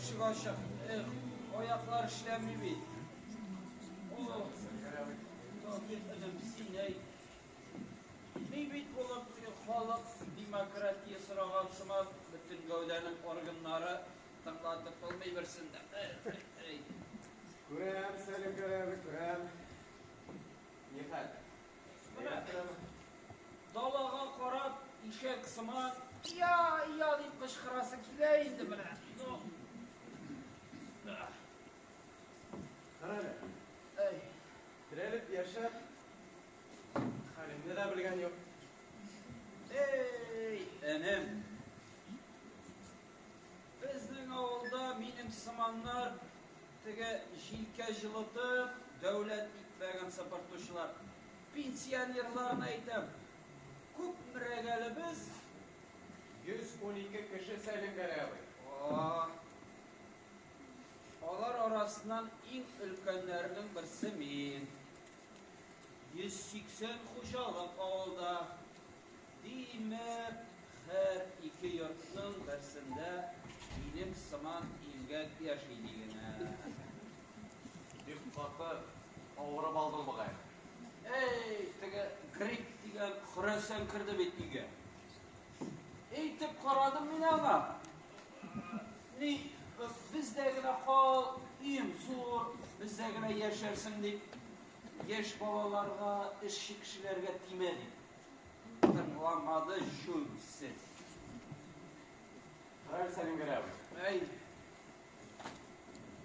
Ишек ачык. Эх, аяклар эшләми бит. О, Таһир энем, син әйт. Ни бит булып теге халык демократия сораган сыман, бөтен гәүдәнең органнары тыңлатып булмый берсен дә. Эй. Күрәм, Сәлимгәрәй абый, күрәм. Нихәл? Менә далага карап, ишәк сыман, я, я дип кычкырасы килә инде менә. Ну. Карале. Эй. Терелеп яшәп, хәлеңне дә белгән юк. Эй, энем. Безнең авылда минем сыманнар теге җилкә җылытып, дәүләт икмәген сыпыртучылар, пенсионерларны әйтәм. Күпмерәк әле без? 112 кеше, Сәлимгәрәй абый. Алар арасыннан иң өлкәннәренең берсе мин. 180 хуҗалык авылда. Димәк, һәр ике йортның берсендә минем сыман имгәк яши дигәнә. Бик каты авырып алдың бугай. Әй, теге грипп дигән хөрәсән керде бит өйгә. Әйтеп карадым мин аңа. Ни, бездә генә кал, өем зур, бездә генә яшәрсең дип, яшь балаларга, эшче кешеләргә тимә дип. Тыңламады җүнсез. Карале, Сәлимгәрәй абый. Әй.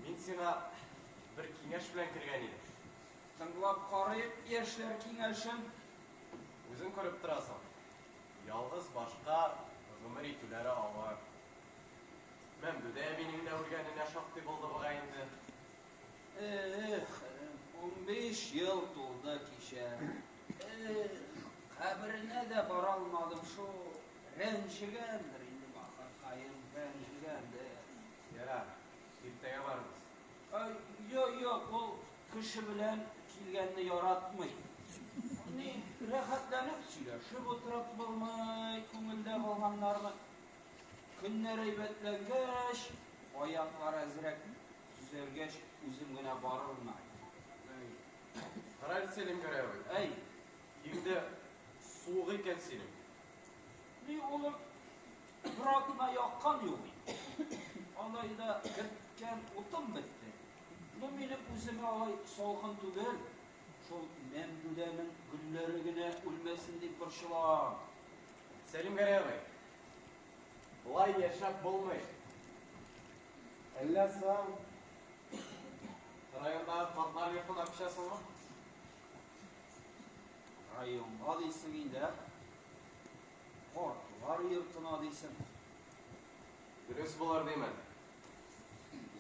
Мин сиңа бер киңәш белән кергән идем. Тыңлап карыйк яшьләр киңәшен. Үзең күреп торасың, ялгыз башка гомер итүләре авыр. Мәмдүдә әбинең дә үлгәненә шактый булды бугай инде. Эх, 15 ел тулды кичә. Эх, каберенә дә бара алмадым шул. Рәнҗегәндер инде бахыркаем, рәнҗегәндер. Ярар, иртәгә барырбыз. Юк, юк, ул кеше белән килгәнне яратмый. Ни, рәхәтләнеп сөйләшеп утырып булмый, күңелдә калганнарны. Көннәр әйбәтләнгәч, аяклар әзрәк төзәлгәч, үзем генә барырмын әле. Карале, Сәлимгәрәй абый. Әй. Инде суык икән синең. Ни, улым, бер атна яккан юк бит. Алай да керткән утым бетте. Ну, минем үземә алай салкын түгел. Шул Мәмдүдәнең гөлләре генә үлмәсен дип борчылам. Сәлимгәрәй абый, болай яшәп булмый. Әллә соң райондагы картлар йортына күчәсеңме? Районга дисең инде, ә? Картлар йортына дисең. Дөрес булыр димен.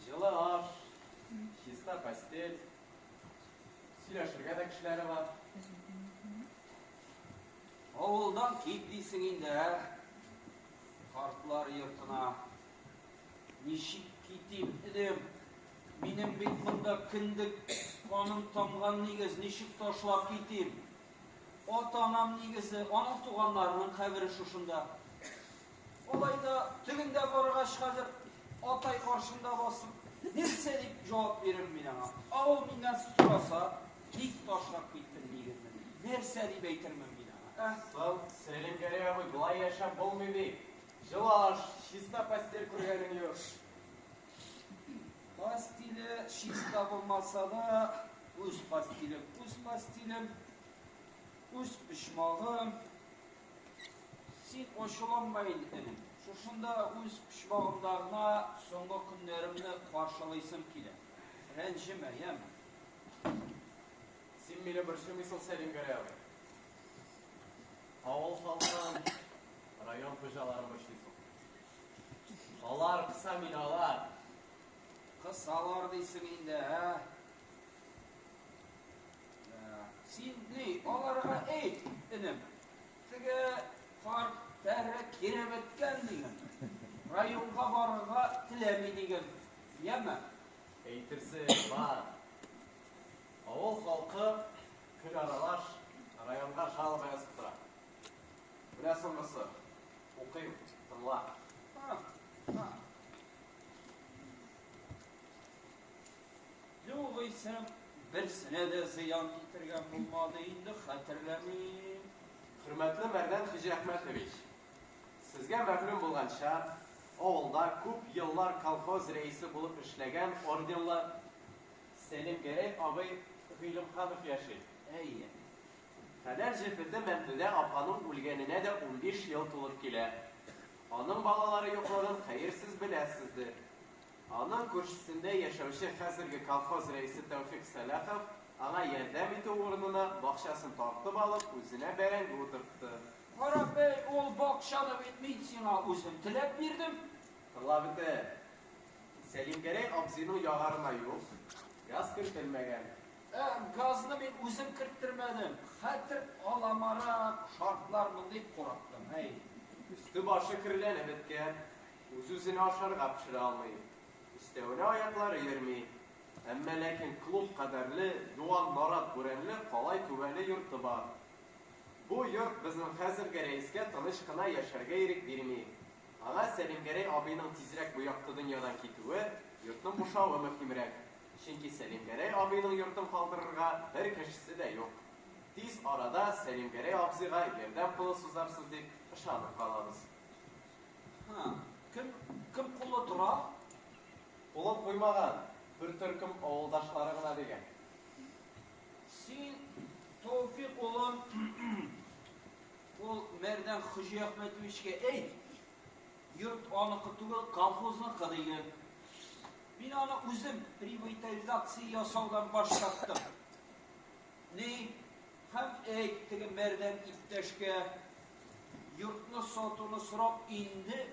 Җылы аш, чиста постель, сөйләшергә дә кешеләре бар. Авылдан кит дисең инде, ә? Картлар йортына. Ничек китим, энем? Минем бит монда кендек каным тамган нигез, ничек ташлап китим? Ата-анам нигезе, аның туганнарының кабере шушында. Алай да тегендә баргач хәзер атай каршында басып, нәрсә дип җавап бирермен мин аңа? Ә ул миннән сораса, ник ташлап киттең нигезне дип, нәрсә дип әйтермен мин аңа, ә? Соң, Сәлимгәрәй абый, болай яшәп булмый бит. Җылы аш, чиста постель күргәнең юк. Постеле чиста булмаса да, үз постелем, үз постелем, үз почмагым. Син ачуланма инде, энем. Шушында үз почмагымда гына соңгы көннәремне каршылыйсым килә. Рәнҗемә, яме? Син мине борчымыйсың, Сәлимгәрәй абый. Авыл халкын, район хуҗаларын борчыйсың. Алар кыса мине, алар. Кысалар дисең инде, ә? Син ни, аларга әйт, энем. Теге карт тәре кирәбеткән диген. Районга барырга теләми диген. Яме? Әйтерсе бар. Авыл халкы көн аралаш районга жалоба язып тора. Менә соңгысы. Укыйм, тыңла. Югыйсә, берсенә дә зыян китергән булмады инде, хәтерләмим. Хөрмәтле Мәрдән Хуҗиәхмәтович, сезгә мәгълүм булганча, авылда күп еллар колхоз рәисе булып эшләгән орденлы Сәлимгәрәй абый Гыйлемханов яши. Әйе. Хәләл җефете Мәмдүдә апаның үлгәненә дә 15 ел тулып килә. Аның балалары юклыгын, хәер, сез беләсездер. Аның күршесендә яшәүче хәзерге колхоз рәисе Тәүфик Сәлахов аңа ярдәм итү урынына бакчасын тартып алып, үзенә бәрәңге утыртты. Кара, бәй, ул бакчаны бит мин сиңа үзем теләп бирдем. Тыңлап бетер. Сәлимгәрәй абзыйның ягарына юк, газ кертелмәгән. Ә газны мин үзем керттермәдем. Хәтер аламарак шартлармын дип курыктым, әй. Өсте-башы керләнеп беткән, үз-үзенә ашарга пешерә алмый. Өстәвенә аяклары йөрми. Әмма ләкин клуб кадәрле, юан нарат бүрәнле калай түбәле йорты бар. Бу йорт безнең хәзерге рәискә тыныч кына яшәргә ирек бирми. Аңа Сәлимгәрәй абыйның тизрәк бу якты дөньядан китүе, йортның бушавы мөһимрәк. Чөнки Сәлимгәрәй абыйның йортын калдырырга бер кешесе дә юк. Тиз арада Сәлимгәрәй абзыйга ярдәм кулы сузарсыз дип ышанып калабыз. Һа, кем, кем кулы тора? Кулын куймаган, бер төркем авылдашлары гына дигән. Син, Тәүфик улым, ул Мәрдән Хуҗиәхмәтовичка әйт, йорт аныкы түгел, колхозныкы диген. Мин аны үзем приватизация ясаудан баш тарттым. Ни, һәм әйт теге Мәрдән иптәшкә, йортны сатуны сорап инде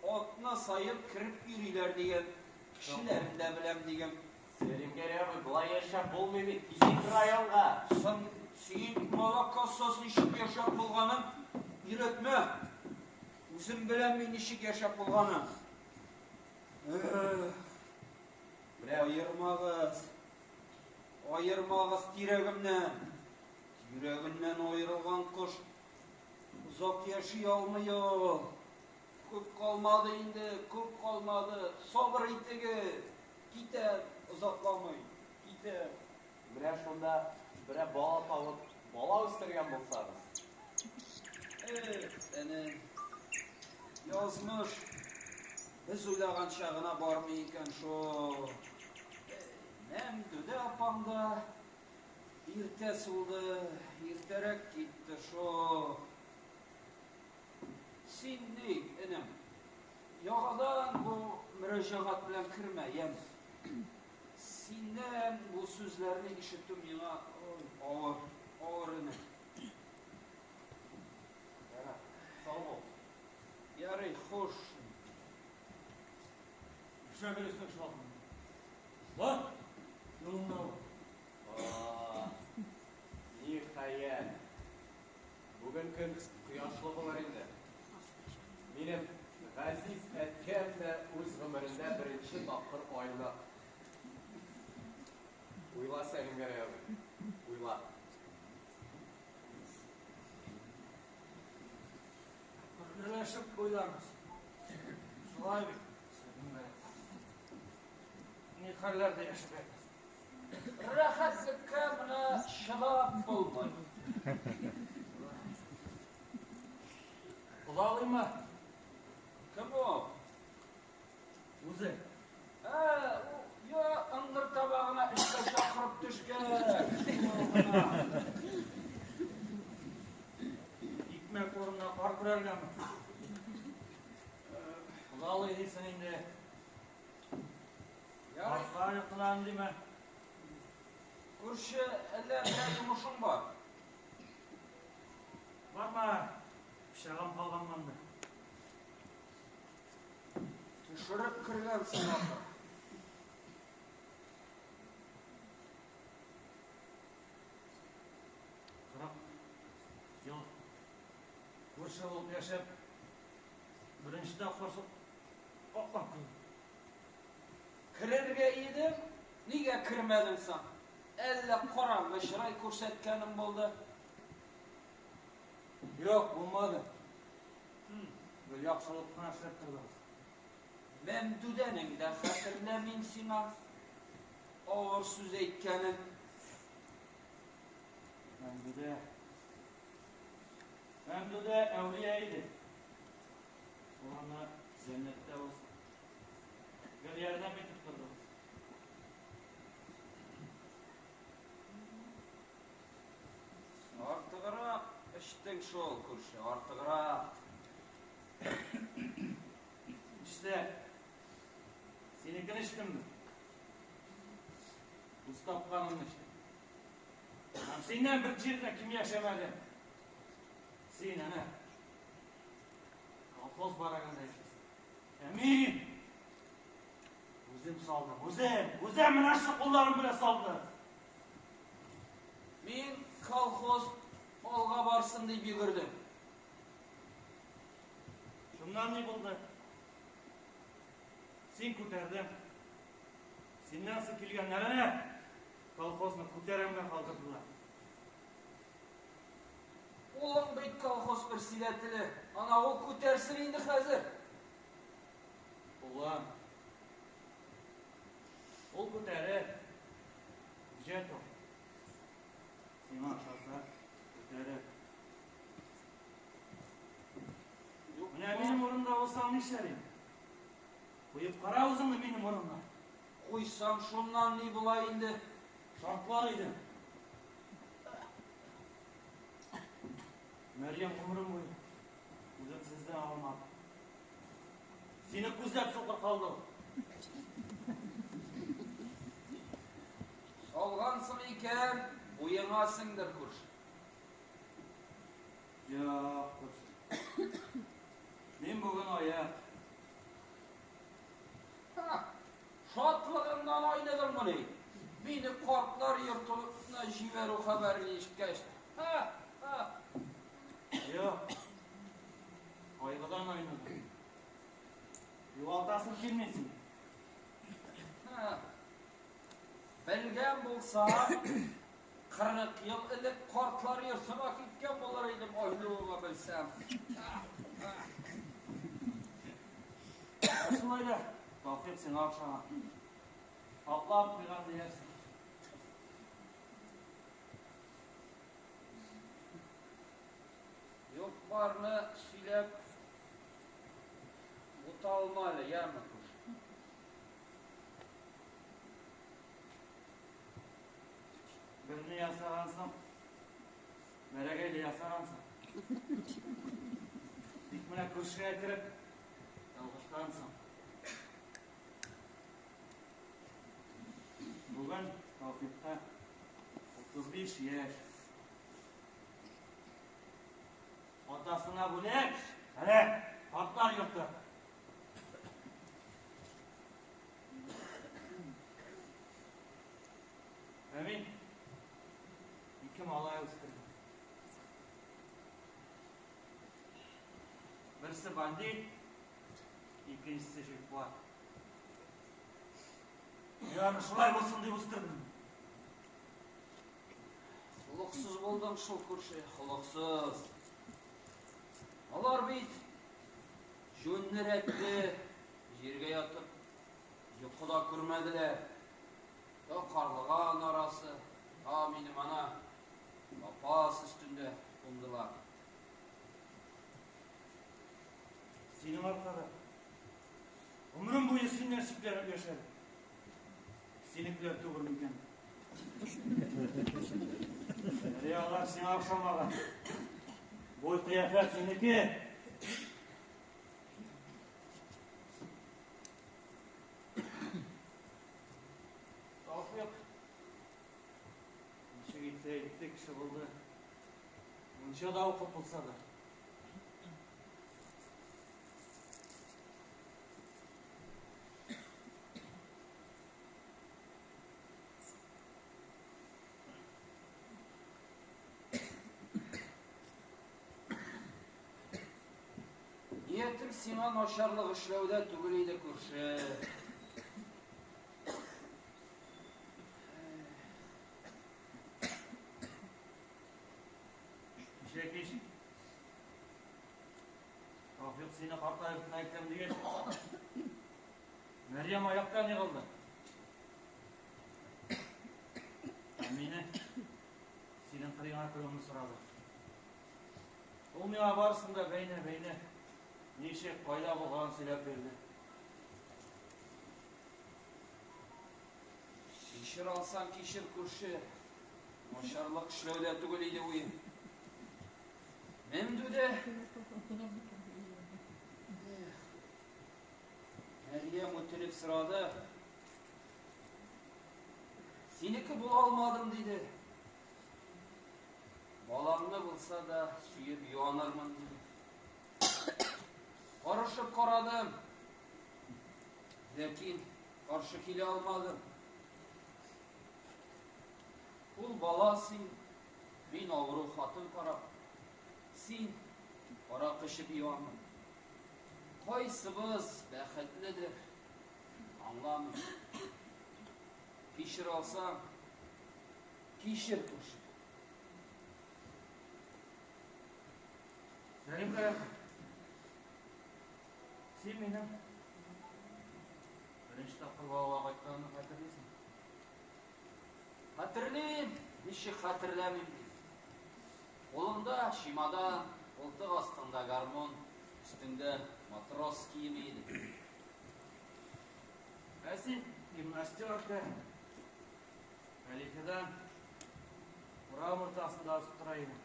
атна саен кереп йөриләр диген. Кешеләрен дә беләм диген. Сәлимгәрәй абый, болай яшәп булмый бит, китик районга. Соң син молокосос ничек яшәп булганын өйрәтмә. Үзем беләм мин ничек яшәп булганын. Эх, Менә аермагыз. Аермагыз тирәгемнән. Тирәгеннән аерылган кош озак яши алмый ул. Күп калмады инде, күп калмады. Сабыр итегез. Китәм, озакламый. Китәм. Менә шунда берәр бала табып, бала үстергән булсагыз. Эх, энем. Язмыш без уйлаганча гына бармый икән шул. Мәмдүдә апаң да иртә сулды, иртәрәк китте шул. Син ни, энем, яңадан бу мөрәҗәгать белән кермә, яме. Синнән бу сүзләрне ишетү миңа авыр, авыр, энем. Ярар, сау бул. Ярый, хуш. Нишләп йөрисең шул? Бар, юлыңны ал. Ниһаять. Бүген көн кояшлы булыр инде. Минем газиз әткәм дә үз гомерендә беренче тапкыр айнык. Уйла, Сәлимгәрәй абый, уйла. Берләшеп уйларбыз. Шулай бит, Сәлимгәрәй. Ни хәлләрдә яшәгәнбез. Рәхәтлеккә менә чыдап булмый. Кодалыймы? Кем ул? Үзе. Ә, я ыңгыр табагына эшкә чакырып төшкән. Шул гына. Икмәк урынына кар көрәргәме? Кодалый дисең инде. Ярый. Картлар йортына димә. Күрше, әллә берәр йомышың бар? Барма, пычагым калган монда. Төшереп кергәнсең ахыр. 40 ел күрше булып яшәп, беренче тапкыр атлап кердем. Керергә идем, нигә кермәдең соң? Әллә караңгы чырай күрсәткәнем булды? Юк, булмады. Гел яхшылык кына эшләп тордыгыз. Мәмдүдәнең дә хәтерләмим сиңа. Авыр. авыр сүз әйткәнен. Мәмдүдә. Мәмдүдә әүлия иде. Урыны җәннәттә булсын. Гел ярдәм итеп тордыгыз. Артыграк эчтең шул, күрше, артыграк. Эчтә. Синекен эчтемме? Үз тапканыңны эчтем. Һәм синнән бер җирдә ким яшәмәдем. Син әнә колхоз барагында яшисең. Ә мин үзем салдым, үзем, үзем менә шул кулларым белән салдым. Мин колхоз алга барсын дип йөгердем. Шуннан ни булды? Син күтәрдең. Синнән соң килгәннәренә колхозны күтәрәмгә калдырдылар. Улың бит колхоз председателе. Ана ул күтәрсен инде хәзер. Улым. Ул күтәрер. Үҗәт ул. Сиңа ошаса, күтәрер. Менә минем урында булсаң нишләр идең? Куеп кара үзеңне минем урынга. Куйсам шуннан ни була инде? Шартлар идең. Мәрьям гомерем буе үзен сездән алмады. Сине күзләп сукыр калды. Салгансың икән, буеңа сеңдер күрше. Юк, күрше. Мин бүген аяк. Шатлыгыңнан айныдыңмыни? Мине картлар йортына җибәрү хәбәрен ишеткәч. Юк. Кайгыдан айныдым. Югалтасым килми сине. Белгән булса, 40 ел элек картлар йортына киткән булыр идем, айнуыңа белсәм. Ә шулай да, Тафыйк сиңа охшаган. Аклап куйган диярсең. Юк-барны сөйләп буталма әле, яме, күрше. Берне ясагансың, бәрәгәйле ясагансың. Тик менә күршегә кереп, ялгышкансың. Бүген Тәүфикка 35 яшь. Атасына бүләк, әнә, картлар йорты. Ә мин ике малай үстердем. Берсе бандит, икенчесе җиркуар. Мин аны шулай булсын дип үстердем. Холыксыз булдың шул, күрше, холыксыз. Алар бит җүнле рәтле җиргә ятып йокы да күрмәделәр. Та карлыган арасы, та минем ана лапас өстендә кундылар. Синең аркада. Гомерем буе синнән шикләнеп яшәдем. Синекеләр түгел микән? Әле алар сиңа охшамаган. Бу кыяфәт синеке. Тафыйк. Ничек итсә итте, кеше булды. Мунчада укып булса да. Ниятем сиңа начарлык эшләүдә түгел иде, күрше. Кичә кич Тафыйк сине картлар йортына илтәм дигәч, Мәрьям аяктан егылды. Синең кырыеңа керүемне сорады. Ул миңа барысын да бәйнә-бәйнә, ничек, кайда булганын сөйләп бирде. Кичер алсаң, кичер, күрше. Начарлык эшләүдә түгел иде уем. Мәмдүдә. Мәрьям үтенеп сорады. Синеке була алмадым, диде. Баламны булса да сөеп юанырмын, диде. Карышып карадым. Ләкин каршы килә алмадым. Ул бала син, мин авыру хатын карап. Син аракы эчеп юанмын. Кайсыбыз бәхетледер, аңламыйм. Кичер алсаң, кичер, күрше. Сәлим Каяпов, син минем беренче тапкыр балага кайтканымны хәтерлисең? Хәтерлим, ничек хәтерләмим ди. Кулыңда чемодан, култык астыңда гармун, өстеңдә матрос киеме иде. Ә син гимнастерка, галифедан урам уртасында басып тора идең.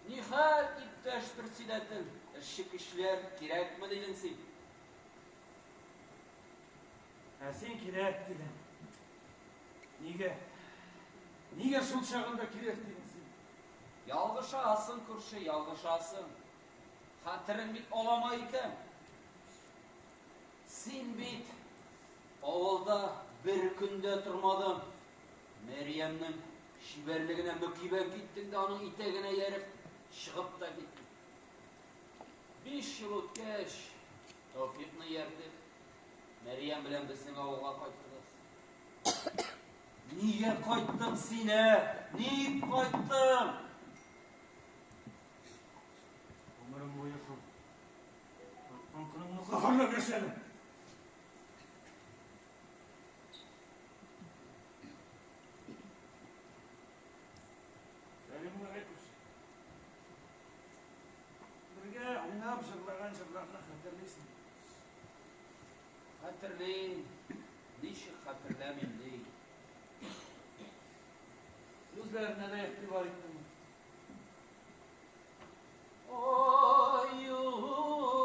Нихәл, иптәш председатель, эшче көчләр кирәкме дидең син? Ә син кирәк дидең. Нигә? Нигә шул чагында кирәк дидең син? Ялгышасың, күрше, ялгышасың. Хәтерең бит алама икән. Син бит авылда бер көн дә тормадың. Мәрьямнең чибәрлегенә мөкибән киттең дә аның итәгенә ияреп чыгып та киттең. 5 ел үткәч, Тәүфикны ияртеп, Мәрьям белән безнең авылга кайттыгыз. Нигә кайттың син, ә? Ник кайттың? Гомерем буе шул кайткан көнеңне каһәрләп яшәдем. Сәлим Гарипович, бергә уйнап җырлаган җырларны хәтерлисеңме? Хәтерлим, ничек хәтерләмим ди. Сүзләренә дә игътибар иттеңме?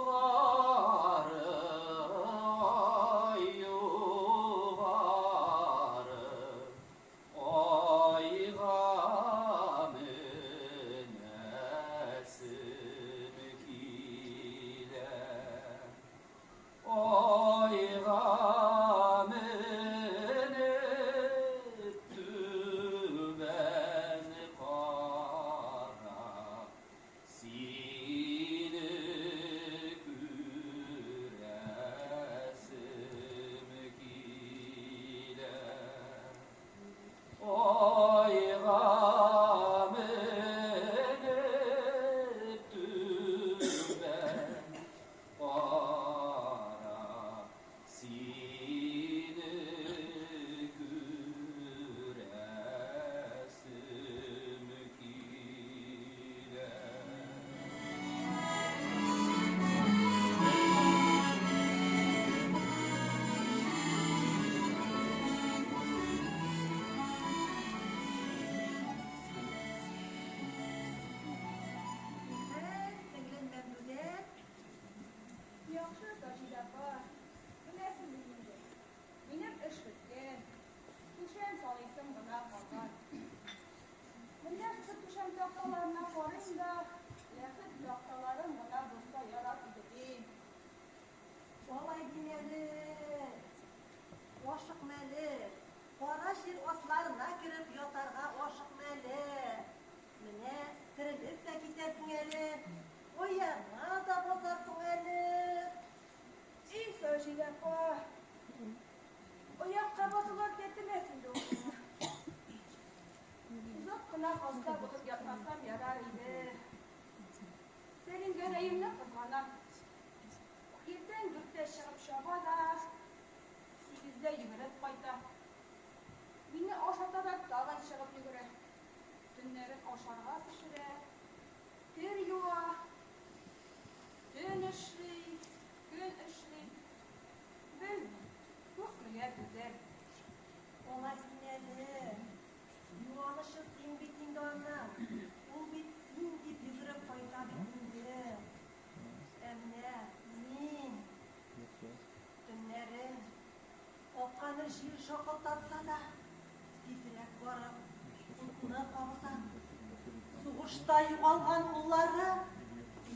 Аюлары, аюлары, айга менәсем килә. Айга менеп түбән карап, сине күрәсем килә. Айга менеп түбән карап, сине күрәсем килә. Нихәл, сеңлем Мәмдүдә? Яхшы, Саҗидә апа. Беләсең бит инде. Минем эш беткән. Түшәм салыйсым гына калган. Менә шушы түшәм такталарына карыйм да, ләхет такталарым гына булса ярар иде дим. Алай димә әле. Ашыкма әле. Кара җир асларына кереп ятарга ашыкма әле. Менә терелеп тә китәрсең әле. Аягыңа да басарсың әле. И, Саҗидә апа. Аякка басулар тәтемәс инде ул миңа. Озак кына хаста булып ятмасам ярар иде. Сәлимгәрәемне кызганам. Иртән 4тә чыгып чаба да, 8дә йөгереп кайта. Мине ашата да тагын чыгып йөгерә. Төнлә Төннәрен ашарга пешерә, кер юа, төн эшли, көн эшли. Белмим, күпмегә түзәр. Алай син әле. Юанычы син бит инде аның. Ул бит син дип йөгереп кайта бит инде. Ә менә мин төннәрен капканы җил шакылдатса да, тизрәк барып, утны кабызам. Сугышта югалган уллары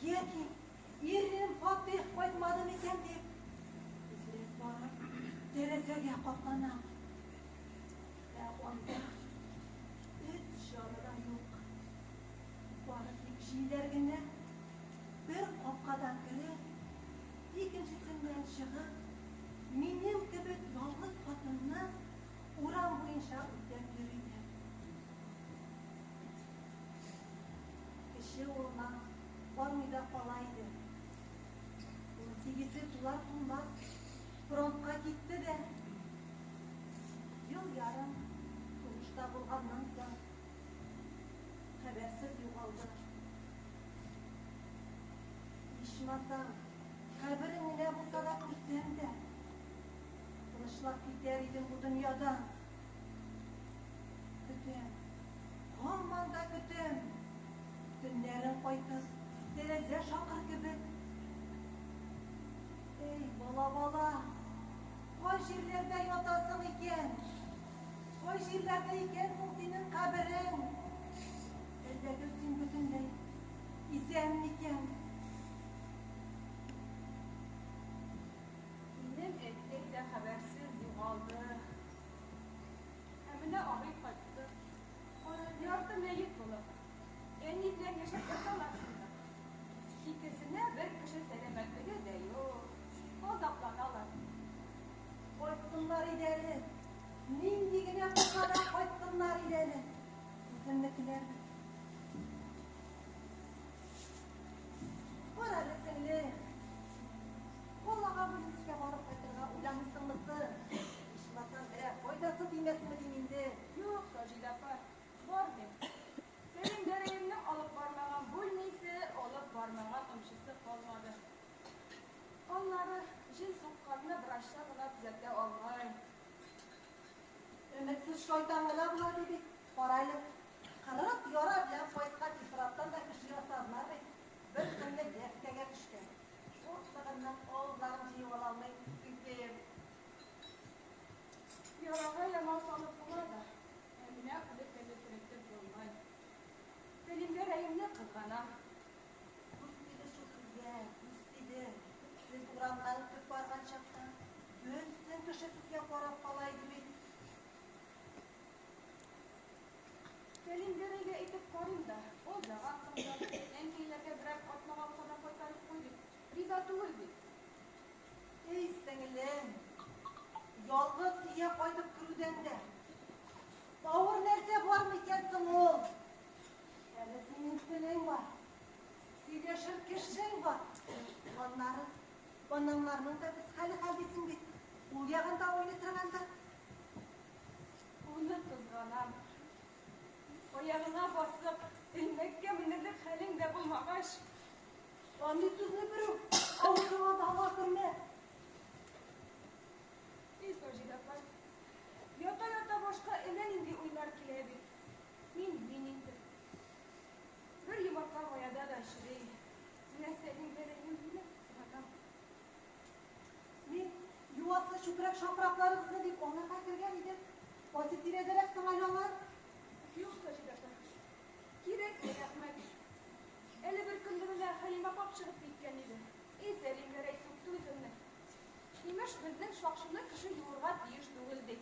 яки ирем Фатыйх кайтмады микән дип, тизрәк барып, тәрәзәгә капланам. Ә анда эт җаны да юк. Бары тик җилләр генә бер капкадан кереп, икенчесеннән чыгып, минем кебек ялгыз хатынны урам буенча үтәп йөриләр. Кече улына бармый да кала иде. 18-е тулар-тулмас фронтка китте дә, ел ярым сугышта булганнан соң хәбәрсез югалды. Ичмасам, каберен генә булса да күрсәм дә, тынычлап китәр идем бу дөньядан. Көтәм, һаман да көтәм. Төннәрен кайтып, тәрәзә шакыр кебек. Эй, бала, бала, кай җирләрдә ятасың икән? Кай җирләрдә икән соң синең каберең? Әллә син бөтенләй исән микән? Минем әткәй дә хәбәрсез югалды. Ә менә абый кайтты. Ярты мәет булып. Әни белән яшәп яталар шунда. Икесенә бер кеше сәламәтлеге дә юк. Азапланалар. Кайтсыннар иде әле. Нинди генә булса да кайтсыннар иде әле. Үземнекеләр бит. Кара әле, сеңлем. Калага бүлнискә барып кайтырга уйламыйсыңмы? Ичмасам, берәр файдасы тимәсме дим инде. Юк, Саҗидә апа, бармыйм. Сәлим Гәрәемнең алып бармаган бүлнисе, алып бармаган ымчысы калмады. Аннары җен сукканны врачлар гына төзәтә алмый. Өметсез шайтан гына була ди бит. Кара әле, 40 яра белән кайткан Ифраттан да кеше ясадылар бит. Бер көнне яшькәгә төшкән. Шатлыгыннан авызларын җыеп ала алмый үскәем. Ярага ямау салып була да, ә менә үле көнне терелтеп булмый. Сәлим Гәрәемне кызганам. Күз тиде шул сезгә, күз тиде. Сез урамнан үтеп барган чакта бөтен кеше сезгә карап кала иде бит. Сәлим Гәрәйгә әйтеп карыйм да, алҗыгансың да, әнкәйләргә берәр атнага булса да кайтарып куй дип, риза түгел бит. Эй, сеңлем, ялгыз өйгә кайтып керүдән дә авыр нәрсә бар микән соң ул? Әле синең телең бар, сөйләшер кешең бар. Аннары, анаңнарның да без хәле хәл дисең бит. Ул ягын да уйлый торгандыр. Аны кызганам. Аягына басып, элмәккә менерлек хәлең дә булмагач. Андый сүзне берүк авызыңа да ала күрмә. Эй, Саҗидә апа, ята-ята башка әллә нинди уйлар килә бит. Мин инде. Бер йомырка маяда да чери. Менә Сәлим Гәрәем мине кызганам. Мин юасы чүпрәк шапракларыгызны дип алырга кергән идем. Кайсы тирәдәрәк соң әле алар? Юк, Саҗидә апа. Кирәкми, рәхмәт. Әле бер көнне менә Хәлимә апам чыгып киткән иде. Эй, Сәлим Гәрәй сүкте үземне. Имеш, безнең шакшыны кеше юырга тиеш түгел, ди.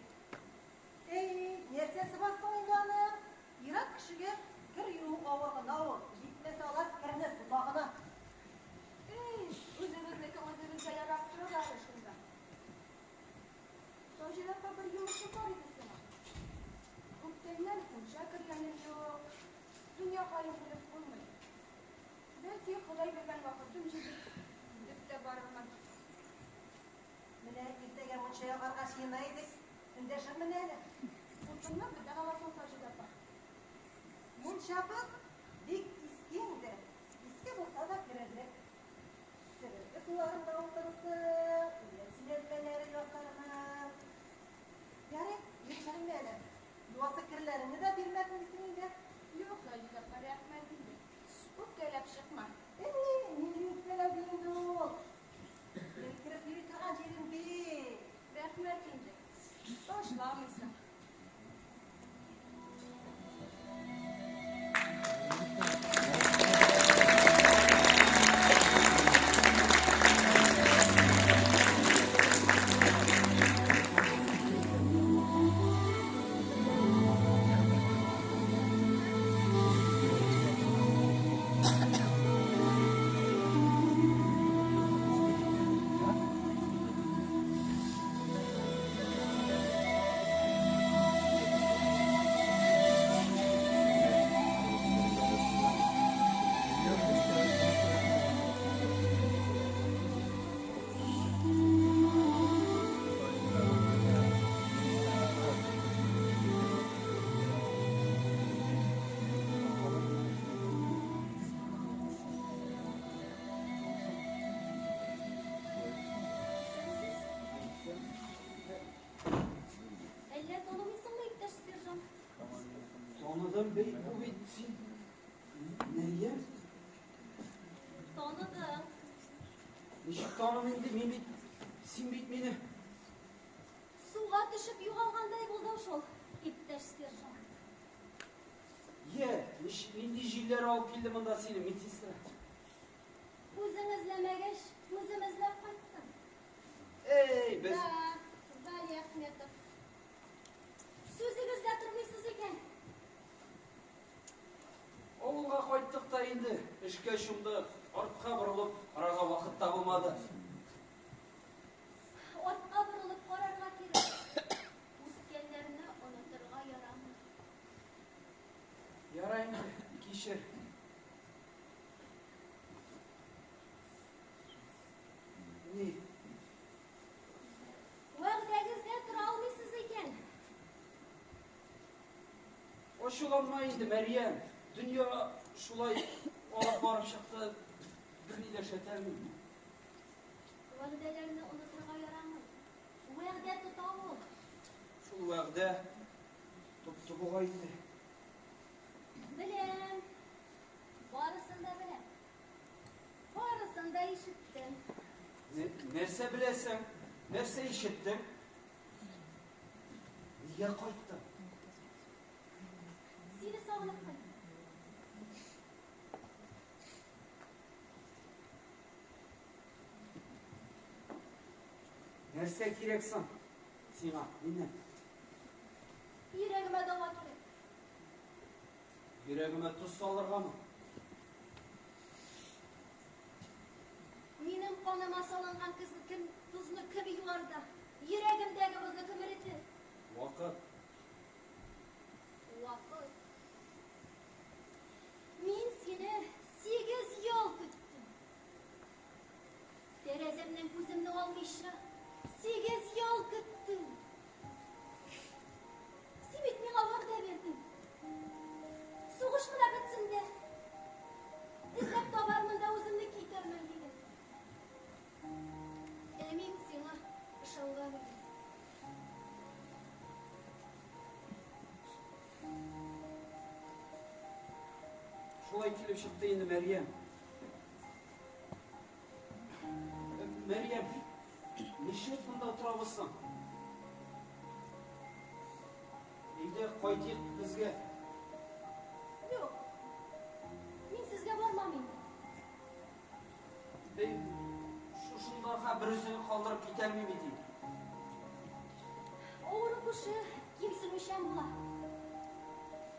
Эй, нәрсәсе бар соң инде аның? Ир-ат кешегә кер юу авыр гына ул. Җитмәсә алар керне боза гына. Эй, үзебезнеке үзебезгә ярап торыр әле шунда. Саҗидә апа, бер йомышы бар иде сиңа. Күптәннән мунча кергәнем юк. Дөнья хәлен белеп булмый. Бәлки, Ходай биргән вакытым җитеп, үлеп тә барырмын. Менә иртәгә мунча ягарга җыена идек. Эндәшермен әле. Утынны бездән аласың, Саҗидә апа. Мунча Мунчабыз бик иске инде. Иске булса да керерлек. Себерке суларында утырсын, үлән сөйләтмәләре ясармын. Ярый, яшеренмә әле. Юасы керләреңне дә бирмәдем дисең инде. Юк, Саҗидә апа, рәхмәт инде. Үпкәләп чыкма. Әни, нинди үпкәләү ди инде ул? Гел кереп йөри торган җирем бит. Рәхмәт инде. Ташламыйсың. Әллә танымыйсыңмы, иптәш сержант? Таныдым, бей, бу бит син. Мәрьям? Таныдым. Ничек танымыйм инде, мин бит, син бит мине. Суга төшеп югалгандай булдың шул, иптәш сержант. Йә, ничек, нинди җилләр алып килде монда сине, медсестра? Үзең эзләмәгәч, үзем эзләп кайттым. Эй, без... Да, Гали Ахметов. Сүзегездә тормыйсыз икән. Авылга кайттык та инде, эшкә чумдык. Артка борылып карарга вакыт та булмады. Артка борылып карарга кирәк. Үткәннәрне онытырга ярамый. Ярай инде, кичер. Ни? Вәгъдәгездә тора алмыйсыз икән. Ачуланма инде, Мәрьям. Дөнья шулай алып барып чыкты. Берни дә эшләтә алмыйм. Вәгъдәләрне онытырга ярамый. Вәгъдә тота ул. Шул вәгъдә тотты бугай инде. Беләм. Барысын да беләм. Барысын да ишеттем. Нәрсә беләсең? Нәрсә ишеттең? Нигә кайттың? Сине сагынып кайттым. Нәрсә кирәк соң сиңа, миннән? Йөрәгемә дава кирәк. Йөрәгемә тоз салыргамы? Минем каныма салынган кем тозны кем юар да, йөрәгемдәге бозны кем эретер? Вакыт. Вакыт. Мин сине 8 ел көттем. Тәрәзәмнән күземне алмыйча 8 ел көттем. Син бит миңа вәгъдә бирдең. Сугыш кына бетсен дә, эзләп табармын да үземне китермен дидең. Ә мин сиңа ышанган идем. Шулай килеп чыкты инде, Мәрьям. Мәрьям, нишләп монда торабыз соң? Әйдә, кайтыйк безгә. Юк. Мин сезгә бармам инде. Бей, шушындага бер үзеңне калдырып китә алмыйм бит инде. Авыру кеше кимсенүчән була.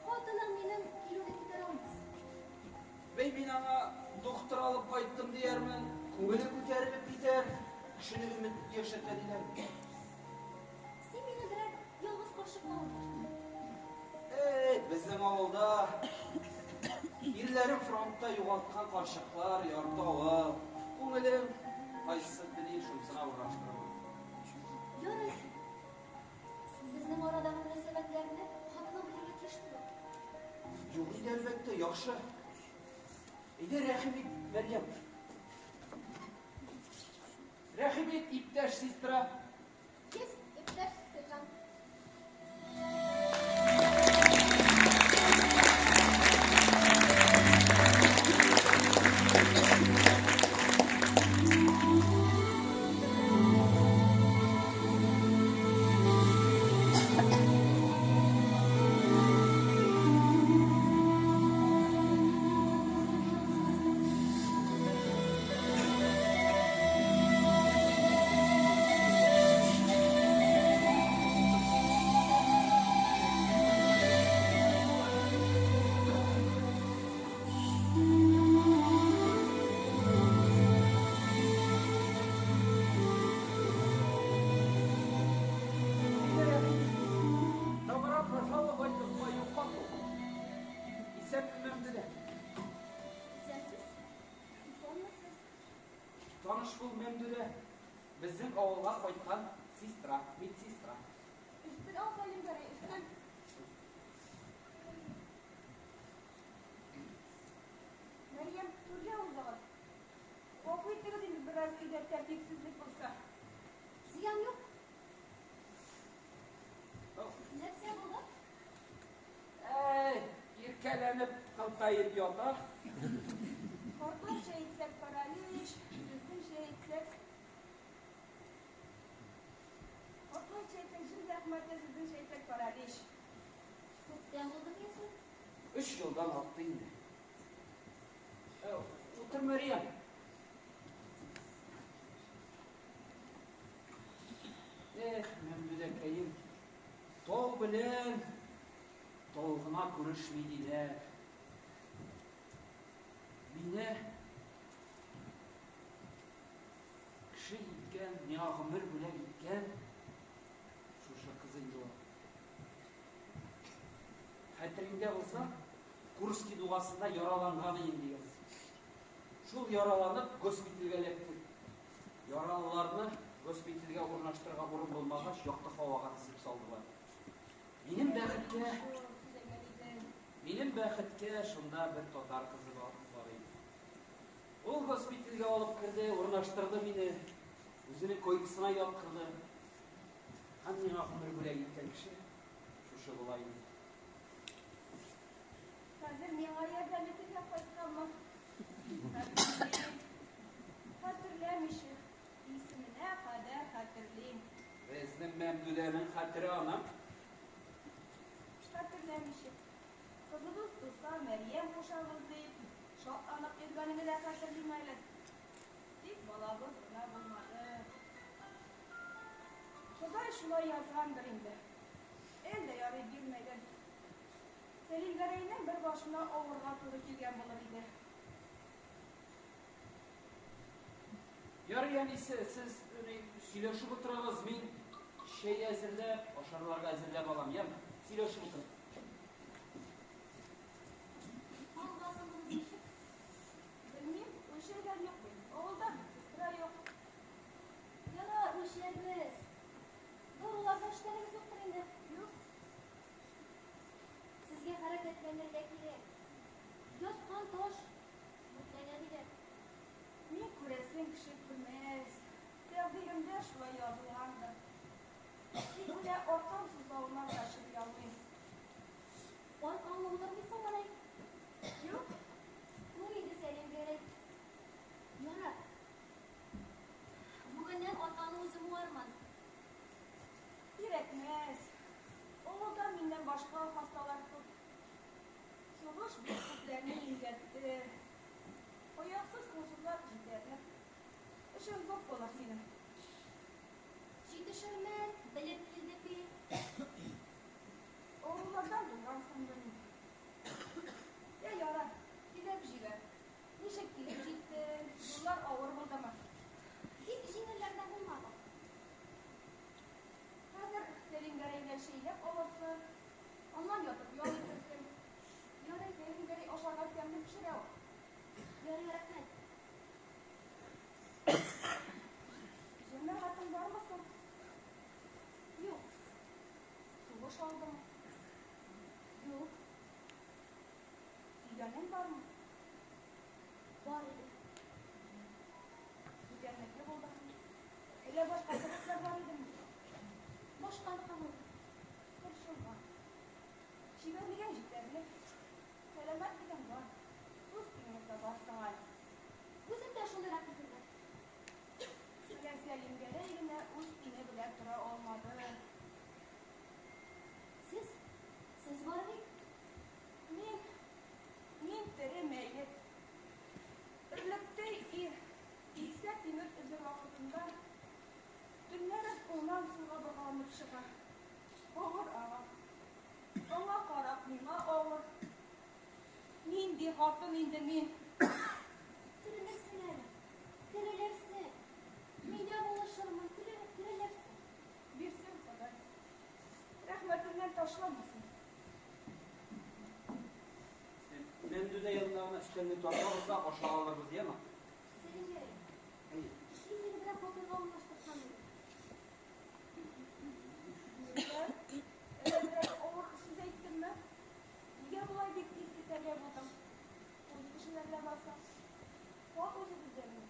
Хатының минем килүне күтәрә алмас. Бей, мин аңа доктор алып кайттым диярмен, күңеле күтәрелеп китәр, кешене өмет яшәтә диләр. Син мине берәр ялгыз карчыкка алдың. Эй, безнең авылда ирләрен фронтта югалткан карчыклар ярты авыл. Күңелем кайсысы тели, шунысына урнаштырырмын. Ярый. Безнең арадагы мөнәсәбәтләрне хатының белергә тиеш түгел. Юк инде, әлбәттә, яхшы. Әйдә, рәхим ит, Мәрьям. Рәхим ит, иптәш сестра. Есть, иптәш сержант. Добро пожаловать в мою хату. Исәнме, Мәмдүдә? Исәнсез? Исәнмесез? Таныш бул, Мәмдүдә. Безнең авылга кайткан сестра, медсестра. Өстен ал, Сәлимгәрәй, өстен. Мәрьям, түргә узыгыз. Гафу итегез инде, бераз өйдә тәртипсезлек булса. Зыян юк. Нәрсә булды? Әй, иркәләнеп кылтаеп ята. Картларча әйтсәк, паралич, сезнеңчә әйтсәк. Картларча әйтсәк, җен зәхмәте, сезнеңчә әйтсәк, паралич. Күптән булды микән? 3 елдан артты инде. Утыр, Мәрьям. Эх, Мәмдүдәкәем, тау белән тау гына күрешми диләр. Мине кеше иткән, миңа гомер бүләк иткән шушы кыз инде ул. Хәтереңдә булса, Курский дугасында яраланган инде яз. Шул яраланып госпитальгә эләкте. Яралыларны госпитальгә урнаштырырга урын булмагач, якты һавага тезеп салдылар. Минем бәхеткә, минем бәхеткә шунда бер татар кызы бар иде. Ул госпитальгә алып керде, урнаштырды мине, үзенең койкасына яткырды. Һәм миңа гомер бүләк иткән кеше шушы була инде. Хәзер миңа ярдәм итергә кайтканмы? Хәтерлим. Хәтерләмичә, исеменә кадәр хәтерлим. Безнең Мәмдүдәнең хәтере аның. Хәтерләмичә. Кызыбыз туса, Мәрьям кушабыз дип, шатланып йөргәнеңне дә хәтерлим әле. Тик балабыз гына булмады. Ходай шулай язгандыр инде. Әллә ярый бирмәгән. Сәлимгәрәйнең бер башына авырга туры килгән булыр иде. Ярый, әнисе, сез сөйләшеп утырыгыз, мин чәй әзерләп, ашарларга әзерләп алам, яме? Сөйләшеп утырыгыз. Кан басымыгыз ничек? Белмим, үлчәгән юк бит. Авылда медсестра юк. Ярар, үлчәрбез. Дарулардан эшкәнегез юктыр инде. Юк. Сезгә хәрәкәтләнергә кирәк. Яткан таш мүкләнә диләр. Мин күрәсен кеше күрмәс. Тәкъдиремдә шулай язылгандыр. Тик менә аркам сызлавыннан да чыдый алмыйм. Аркаңны утырмыйсыңмыни? Юк. Күр инде, Сәлимгәрәй. Ярар. Бүгеннән аркаңны үзем уармын. Кирәкмәс. Авылда миннән башка хасталар күп. Сугыш бик күпләрне имгәтте. Аяксыз кулсызлар җитәрлек. Эшең күп булыр синең. Җитешермен, белеп килдек бит. Авырулардан тугансыңмыни? Я, ярар, сөйләп җибәр. Ничек килеп җиттең? Юллар авыр булдымы? Бик җиңелләрдән булмады. Хәзер Сәлимгәрәйгә чәйләп алырсың, аннан ятып ял итерсең. Ярый, Сәлимгәрәй ашарга тәмле пешерә ул. Ярый, рәхмәт. Җәмәгатең бармы соң? Юк. Сугыш алдымы? Юк. Сөйгәнең бармы? Бар иде. Бүтәннеке булды. Әллә башка сәбәпләр бар идеме? Башканыкы булды. Борчылма. Чибәрлегең җитәрлек. Сәламәтлегең бар. Үз тиңеңне табарсың әле. Үзем дә шундыйрак фикердә. Менә Сәлимгәрәй генә үз тиңе белән тора алмады. Сез, сез бар бит. Мин, мин тере мәет. Өрлектәй ир, илсә тимер өзер вакытында, төннәрен уңнан сулга боргаланып чыга. Авыр аңа. Аңа карап, миңа авыр. Нинди хатын инде мин? Терелерсең әле, терелерсең. Мин дә булышырмын, терелерсең. Бирсен Ходай. Рәхмәтеннән ташламасын. Мәмдүдә янына гына өстәлне тартабыз да ашап алырбыз, яме? Сәлимгәрәй, син мине берәр фатирга урнаштырсаң иде. Нигә? Әллә берәр авыр сүз әйттемме? Нигә болай бик тиз китәргә булдың? Үз кешеләр ләбаса. Кал үзебездә генә.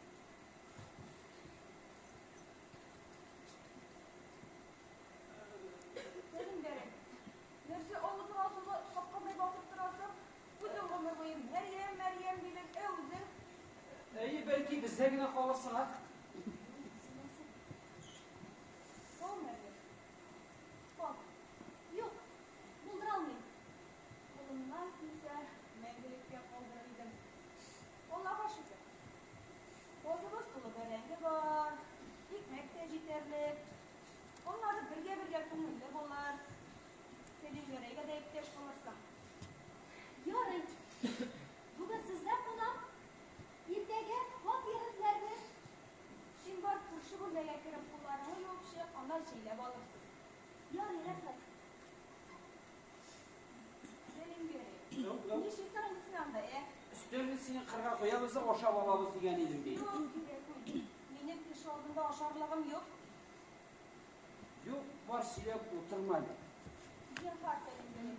Сәлимгәрәй, нәрсә авызыңа солы капкандай басып торасың? Үзең гомер буе Мәрьям, Мәрьям дидең, ә үзең? Әйе, бәлки бездә генә калырсың, а? Кал, Мәрьям. Кал. Юк, булдыра алмыйм. Кулымнан килсә, мәңгелеккә калдырыр идем. Аллага шөкер. Базыбыз тулы бәрәңге бар, икмәк тә җитәрлек. Аннары бергә-бергә күңелле булыр. Сәлимгәрәйгә дә иптәш булырсың. Ярый. Бүген сездә кунам. Иртәгә фатир эзләрбез. Син бар, күрше бүлмәгә кереп кулларыңны юып чык, аннан чәйләп алырсыз. Ярый, рәхмәт. Сәлимгәрәй, нишлисең инде син анда, ә? Өстәлне синең кырга куябыз да ашап алабыз дигән идем мин. Юк, кирәкми. Минем кеше алдында ашарлыгым юк. Юк, бар сөйләп утырма әле. Зинһар, Сәлимгәрәй.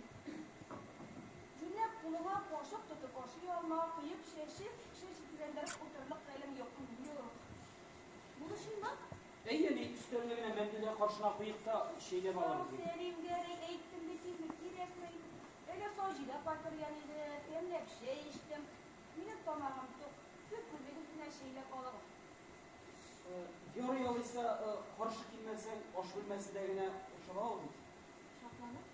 Юньләп кулыңа кашык тотып ашый алма, коеп чәчеп, кеше җикерендереп утырырлык хәлем юк. Юк. Булышыйммы? Әйе, ни, өстәлне генә Мәмдүдә каршына куйыйк та чәйләп алырбыз инде. Сәлимгәрәй, әйттем бит инде, кирәкми. Әле Саҗидә апа кергән иде, тәмләп чәй эчтем. Минем тамагым тук. Сез үзегез генә чәйләп алыгыз. Ярый алайса, каршы килмәсәң, аш бүлмәсендә генә ашап алабыз бит. Шатланып.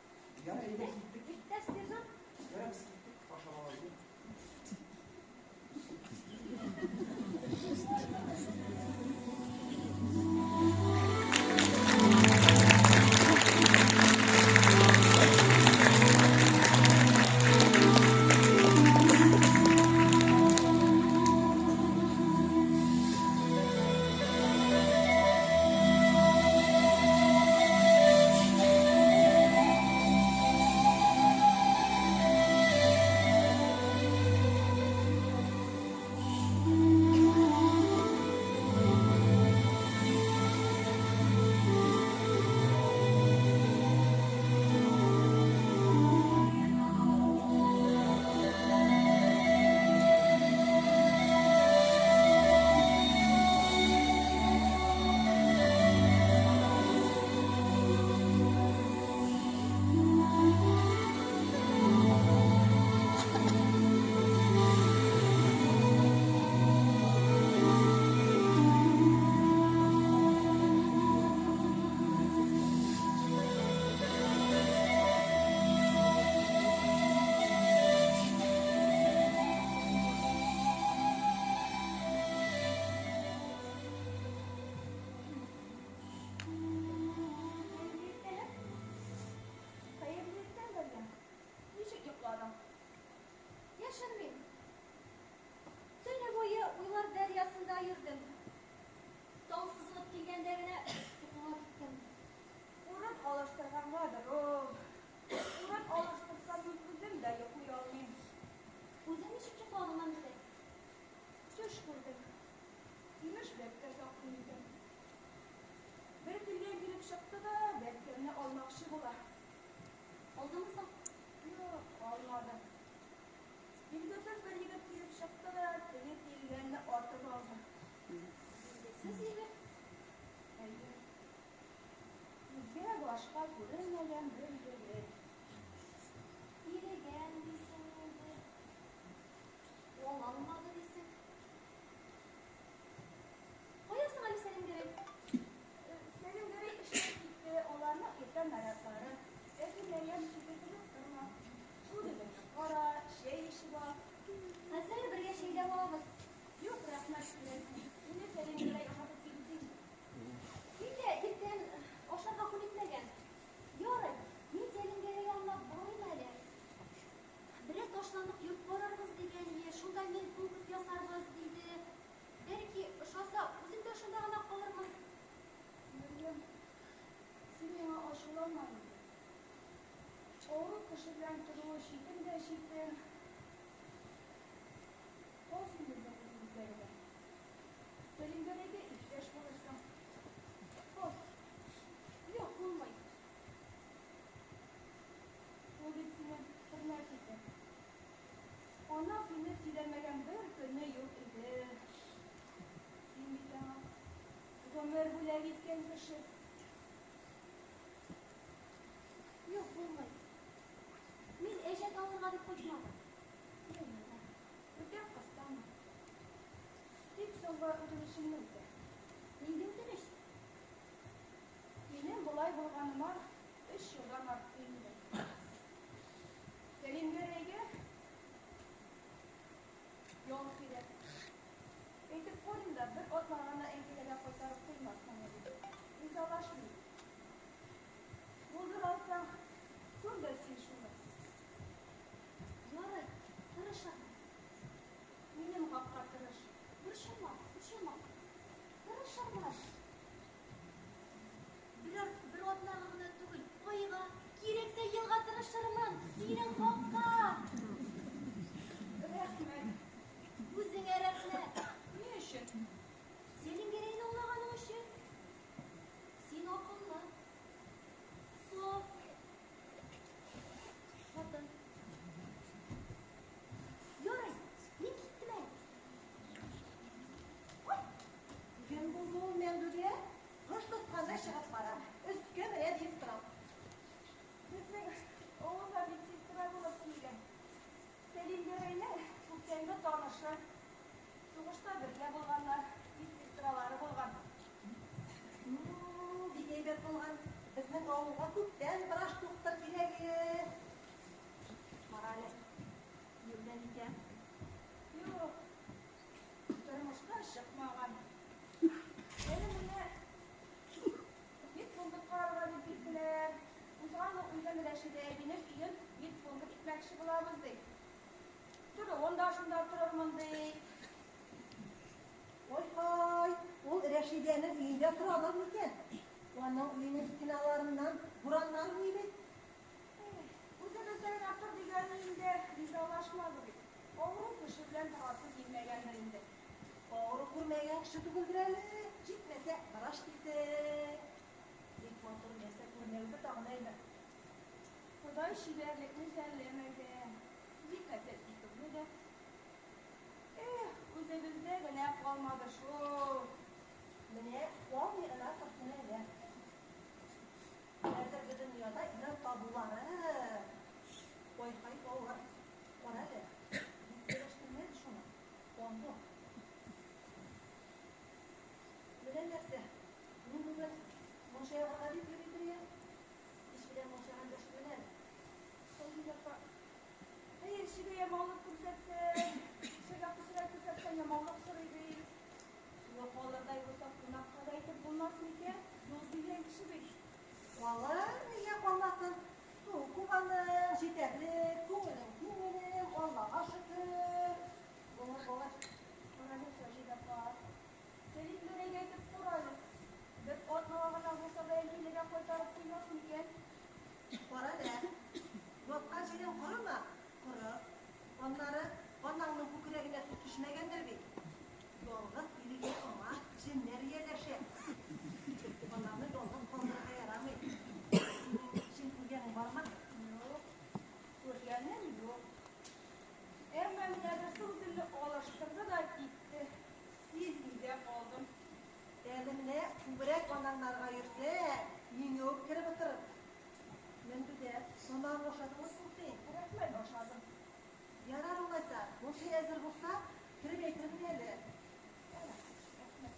Ярый, әйдә киттек. Иптәш сержант. Ярый, без киттек, ашап алабыз. башка күренмәгән бер егет. Иреген дисең инде. Ул алмады дисең. Кая соң әле Сәлимгәрәй? Сәлимгәрәй эшкә китте, аларның иртән нарядлары. Әзерләгән чүпрәсен торма. Үз-үзеңне кара, чәй эчеп ал. Хәзер бергә чәйләп алабыз. Юк, рәхмәт, кирәкми. Мине Сәлимгәрәй ашатып китте инде. Мин дә иртән ашарга күнекмәгән. Ярый, мин Сәлимгәрәй янына барыйм әле. Берәр ташландык йорт карарбыз дигән ие, шунда медпункт ясарбыз диде. Бәлки, ошаса, үзем дә шунда гына калырмын. Мәрьям, син миңа ачуланма инде. Авыру кеше белән торуы читен дә читен. Кал син безнең үзебездә генә. Сәлимгәрәйгә иптәш булырсың. Кал. Юк, булмый. Ул бит сине хөрмәт итә. Аның сине сөйләмәгән бер көне юк иде. Син бит аңа гомер бүләк иткән кеше. Юк, булмый. Мин әҗәт алырга дип кайтмадым. Ярый, үтә кыстама. Тик соңгы үтенечемне үтә. Нинди үтенеч? Минем болай булганыма 3 елдан артты инде. Сәлимгәрәйгә ял кирәк. Әйтеп куйдым да, бер атна гына әнкәйләргә кайтарып куймассың әле. Ризалашмый. Булдыра алсаң, күр дә син шуны. Ярый, тырышырмын. Минем хакка тырыш. Борчылма, борчылма. Тырышырмын. Берәр бер атнага гына түгел, айга, кирәксә елга тырышырмын. Синең хакка. Рәхмәт. Үзеңә рәхмәт. Ни өчен? Сәлимгәрәйне аңлаганың өчен. Син акыллы, саф хатын. Ярый, мин киттем әле. Кем булды ул Мәмдүдә? Кыш тотканда чыгып бара. Өскә менә дип тора. Безнең авылга медсестра булып килгән. Сәлимгәрәйнең күптәнге танышы. Сугышта бергә булганнар, медсестралары булган. Бик әйбәт булган. Безнең авылга күптән врач доктор кирәге. Кара әле. Йөргән икән. Юк, тормышка чыкмаган. Әле менә медпункт карарга дип киттеләр. Узган ел үлгән Рәшидә әбинең өен медпункт итмәкче булабыз ди. Торуын да шунда торырмын ди. Ой-һай, ул Рәшидәнең өендә тора алыр микән? Аның өенең стеналарыннан бураннар уйный бит. Үзебездә генә тор дигәнне инде ризалашмады бит. Авыру кеше белән торасы килмәгәндер инде. Авыру күрмәгән кеше түгелдер әле. Җитмәсә, врач дисең. Бик матур нәрсә күренә тагын әйбер. Ходай чибәрлекне жәлләмәгән. Җитмәсә сөйкемле дә. Эх, үзебездә генә калмады шул. Менә калмый гына торсын әле. Хәзерге дөньяда ир табулары ай-һай авыр. Кара әле, бик ярәштермәде шуны. Аңлы. Менә нәрсә, мин бүген мунча ягарга дип йөри идем. Кич белән мунчага эндәшермен әле. Саҗидә апа, хәерчегә ямаулык күрсәтсәң, кешегә кешегә күрсәтсәң, ямаулык сорый бит. Суы калырдай булса, кунакка да әйтеп булмас микән? Юл дигән кеше бит. Калыр, нигә калмасын? Су күп аның, җитәрлек, күңелең киң минем, Аллага шөкер. Булыр, булыр. Карале, Саҗидә апа, Сәлимгәрәйгә әйтеп кур әле. Бер атнага гына булса да әнкәйләргә кайтарып куймас микән? Кара әле, яткан җирең корымы? Коры. Аннары анаңның күкрәгенә су төшмәгәндер бит. Ялгыз иргә аңа җеннәр ияләшә. Ананы ялгыз калдырырга ярамый. Синең җен күргәнең бармы? Юк, күргәнем юк. Әмма менә берсе үземне алыштырды да китте. Сизми дә калдым. Әле менә күбрәк анаңнарга йөрсә, өеңә үк кереп утырыр. Тамагың ашадыңмы соң син? Рәхмәт, ашадым. Ярар алайса, мунча әзер булса, кереп әйтермен әле. Рәхмәт.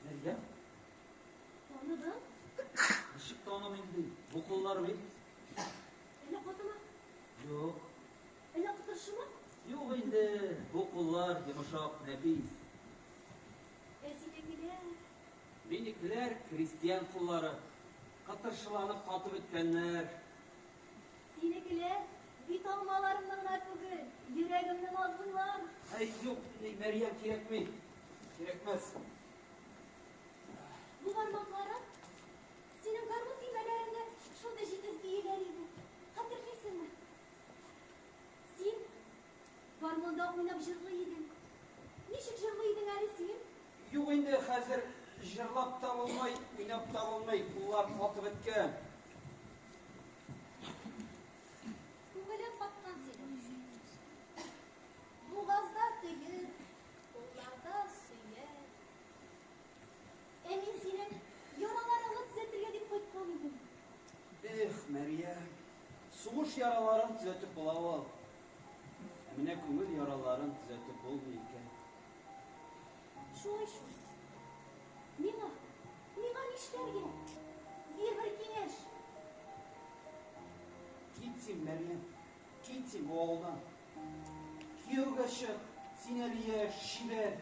Мәрьям? Таныдың? Ничек танымыйм ди? Бу куллар бит. Әллә катымы? Юк. Әллә кытыршымы? Юк инде, бу куллар йомшак, нәфис. Ә синекеләр? Минекеләр крестьян куллары. Кытыршыланып катып беткәннәр. Синекеләр бит алмаларымны гына түгел, йөрәгемне назлыйлар. Әй, юк, ни, Мәрьям, кирәкми. Кирәкмәс. Бу бармакларың синең гармун төймәләреңдә шундый җитез бииләр иде. Хәтерлисеңме? Син гармунда уйнап җырлый идең. Ничек җырлый идең әле син? Юк инде, хәзер җырлап та булмый, уйнап та булмый, куллар катып беткән. Күңелең каткан синең. Бугазда төер, кулларда сөяк. Ә мин синең яраларыңны төзәтергә дип кайткан идем. Эх, Мәрьям, сугыш яраларын төзәтеп була ул. Ә менә күңел яраларын төзәтеп булмый икән. Шулай шул. Миңа, миңа нишләргә? Бир бер киңәш. Кит син, Мәрьям, кит син бу авылдан. Кияүгә чык, син әле яшь, чибәр.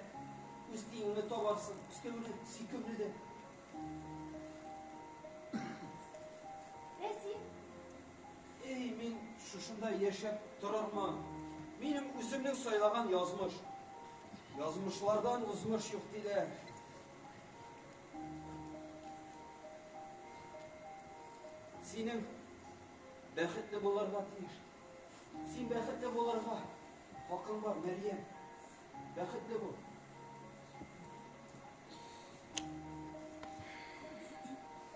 Үз тиңеңне табарсың, өстәвенә сөйкемле дә. Ә син? Эй, мин шушында яшәп торырмын. Минем үземнең сайлаган язмыш. Язмышлардан узмыш юк диләр. Синең бәхетле булырга тиеш. Син бәхетле булырга хакың бар, Мәрьям. Бәхетле бул.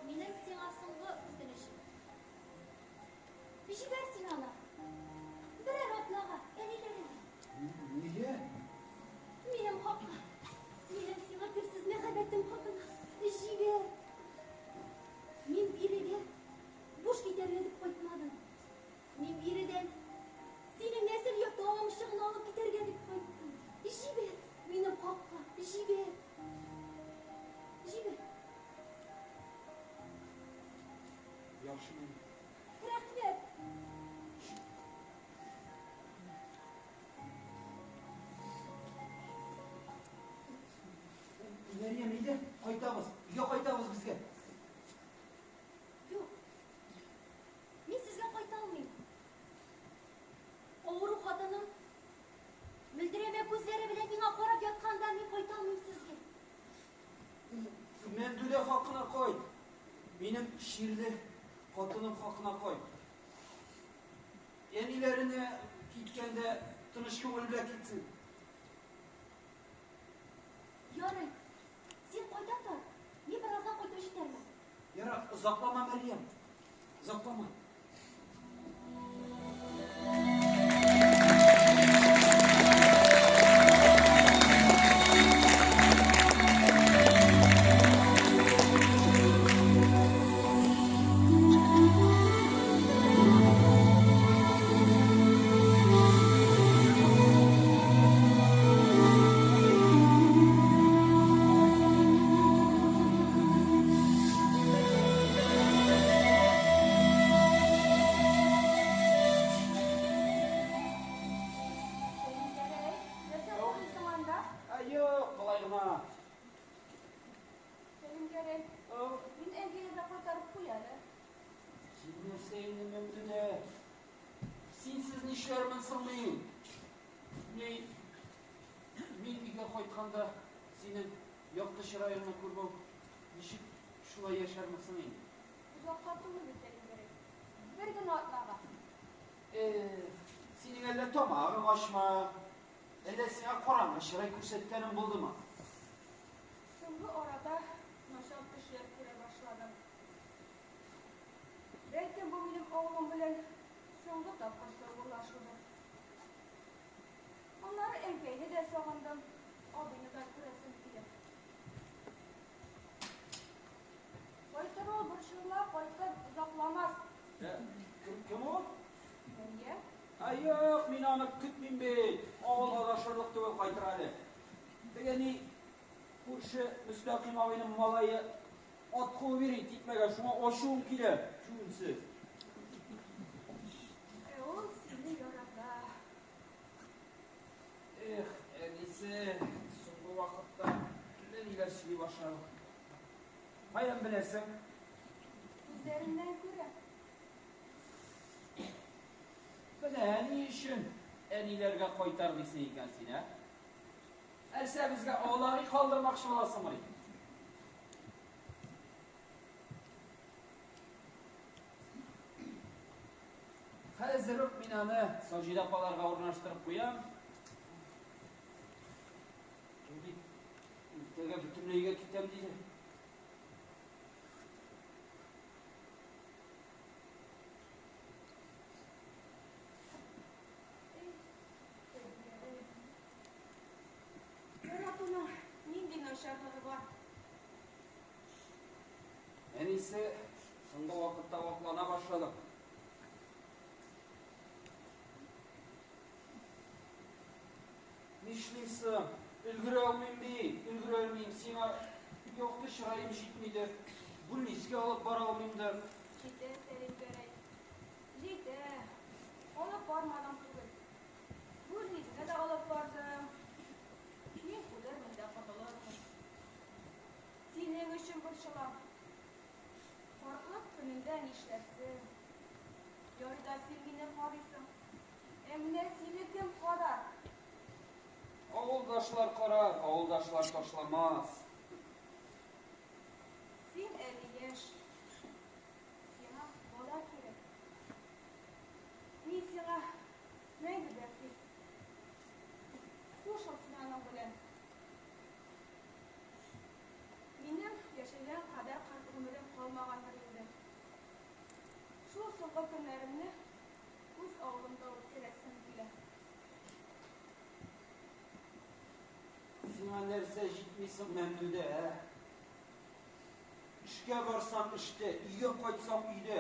Минем сиңа соңгы үтенечем. Җибәр син аны. Берәр атнага әниләреңә. Нигә? Минем хакка. Минем сиңа керсез мәхәббәтем хакына. Җибәр. Мин бирегә буш китәргә дип кайтмадым. Мин биредән синең нәсел йорты алып китәргә дип кайттым. Җибәр минем хакка, җибәр. Җибәр. Яхшы, Мәрьям. Рәхмәт. Мәрьям, әйдә, кайтабыз. Өйгә кайтабыз безгә. Юк. Мин сезгә кайта алмыйм. Авыру хатыным мөлдерәмә күзләре белән миңа карап ятканда мин кайта алмыйм сезгә. Мәмдүдә хакына кайт. Минем чирле хатыным хакына кайт. Әниләренә киткәндә тыныч күңел белән китсен. Ярый. Син кайта тор. Мин бераздан кайтып җитәрмен. Ярар, озаклама, Мәрьям. Озаклама. нәрсә инде, Мәмдүдә? Синсез нишләрмен соң мин? Ни, мин өйгә кайтканда синең якты чыраеңны күрмәү, ничек шулай яшәрмен соң инде? Озакка түгел бит, Сәлимгәрәй. Бер генә атнага. Эх, синең әллә тамагың ачма, әллә сиңа караңгы чырай күрсәткәнем булдымы? Соңгы арада начар төшләр күрә башладым. Бәлкем бу минем авылым белән соңгы тапкыр саубуллашудыр. Аннары әнкәйне дә сагындым, абыйны да күрәсем килә. Кайтыр ул, борчылма, кайтыр, озакламас. Кем, кем ул? Мәрьям. Ә юк, мин аны көтмим бит. Авыл адашырлык түгел, кайтыр әле. Теге ни, күрше Мөстәкыйм абыйның малае ат куып йөри, тикмәгә, шуңа ачуым килә, чүнсез. Ә ул сине ярата. Эх, әнисе, соңгы вакытта әллә ниләр сөйли башлады. Каян беләсең? Күзләреннән күрә. Менә ни өчен әниләргә кайтар дисең икән син, ә? Нәрсә безгә аулак өй калдырмакчы буласыңмыни? Хәзер үк мин аны Саҗидә апаларга урнаштырып куям. Ул бит иртәгә бөтенләйгә китәм диде. Эй, Сәлимгәрәй. Яратуның нинди начарлыгы бар? Әнисе, соңгы вакытта ваклана башладым. Нишлим соң? Өлгерә алмыйм бит, өлгерә алмыйм. Сиңа якты чыраем җитмидер. Бүлнискә алып бара алмыймдыр. Җитә, Сәлимгәрәй. Җитә. Алып бармадым түгел. Бүлнискә дә алып бардым. Мин үлермен дә котылырмын. Синең өчен борчылам. Картлык көнеңдә нишләрсең? Ярый да син мине карыйсың. Ә менә сине кем карар? Авылдашлар карар, авылдашлар ташламас. Син әле яшь. Сиңа бала кирәк. Мин сиңа мәңге бәхил. Кушыл син аның белән. Минем яшәгән кадәр карт гомерем калмагандыр инде. Шул соңгы көннәремне үз авылымда үткәрәсем килә. Сиңа нәрсә җитми соң, Мәмдүдә, ә? Эшкә барсам эштә, өйгә кайтсам өйдә.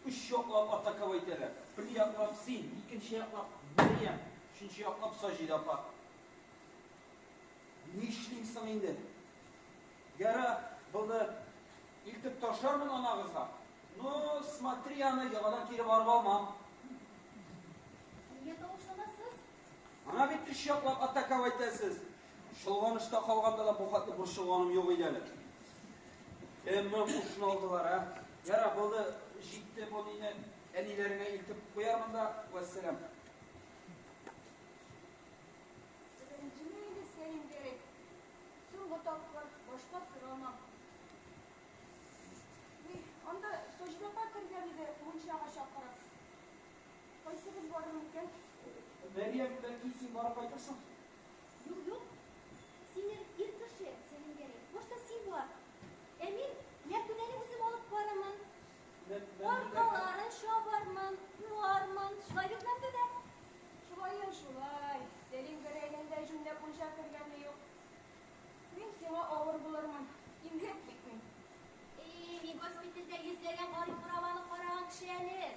Өч яклап атаковать итәләр. Бер яклап син, икенче яклап Мәрьям, өченче яклап Саҗидә апа. Нишлим соң инде? Яра, булды. Илтеп ташлармын анагызга. Ну, смотри аны, яңадан кире барып алмам. Нигә тавышланасыз? Ана бит өч яклап атаковать итәсез. Чолганышта калганда да бу хәтле борчылганым юк иде әле. Әмма һушын алдылар, ә? Яра, булды, җитте бу мине әниләреңә илтеп куярмын да, вәссәлам. Рәнҗемә инде, Сәлимгәрәй. Соңгы тапкыр, башка сорамам. Ни, анда Саҗидә апа кергән иде, мунчага чакырып. Кайсыгыз барыр микән? Мәрьям, бәлки син барып кайтырсың? Юк, юк. Син ир кеше, Сәлимгәрәй. Башта син бар. Ә мин Мәмдүдәне үзем алып барырмын. Аркаларын чабармын, куармын. Шулай бит, Мәмдүдә? Шулай, шулай. Сәлимгәрәйнең дә җүнләп мунча кергәне юк. Мин сиңа авыр булырмын. Имгәк бит мин. Эй, мин госпитальдә йөзләгән гарип горабаны караган кеше әле.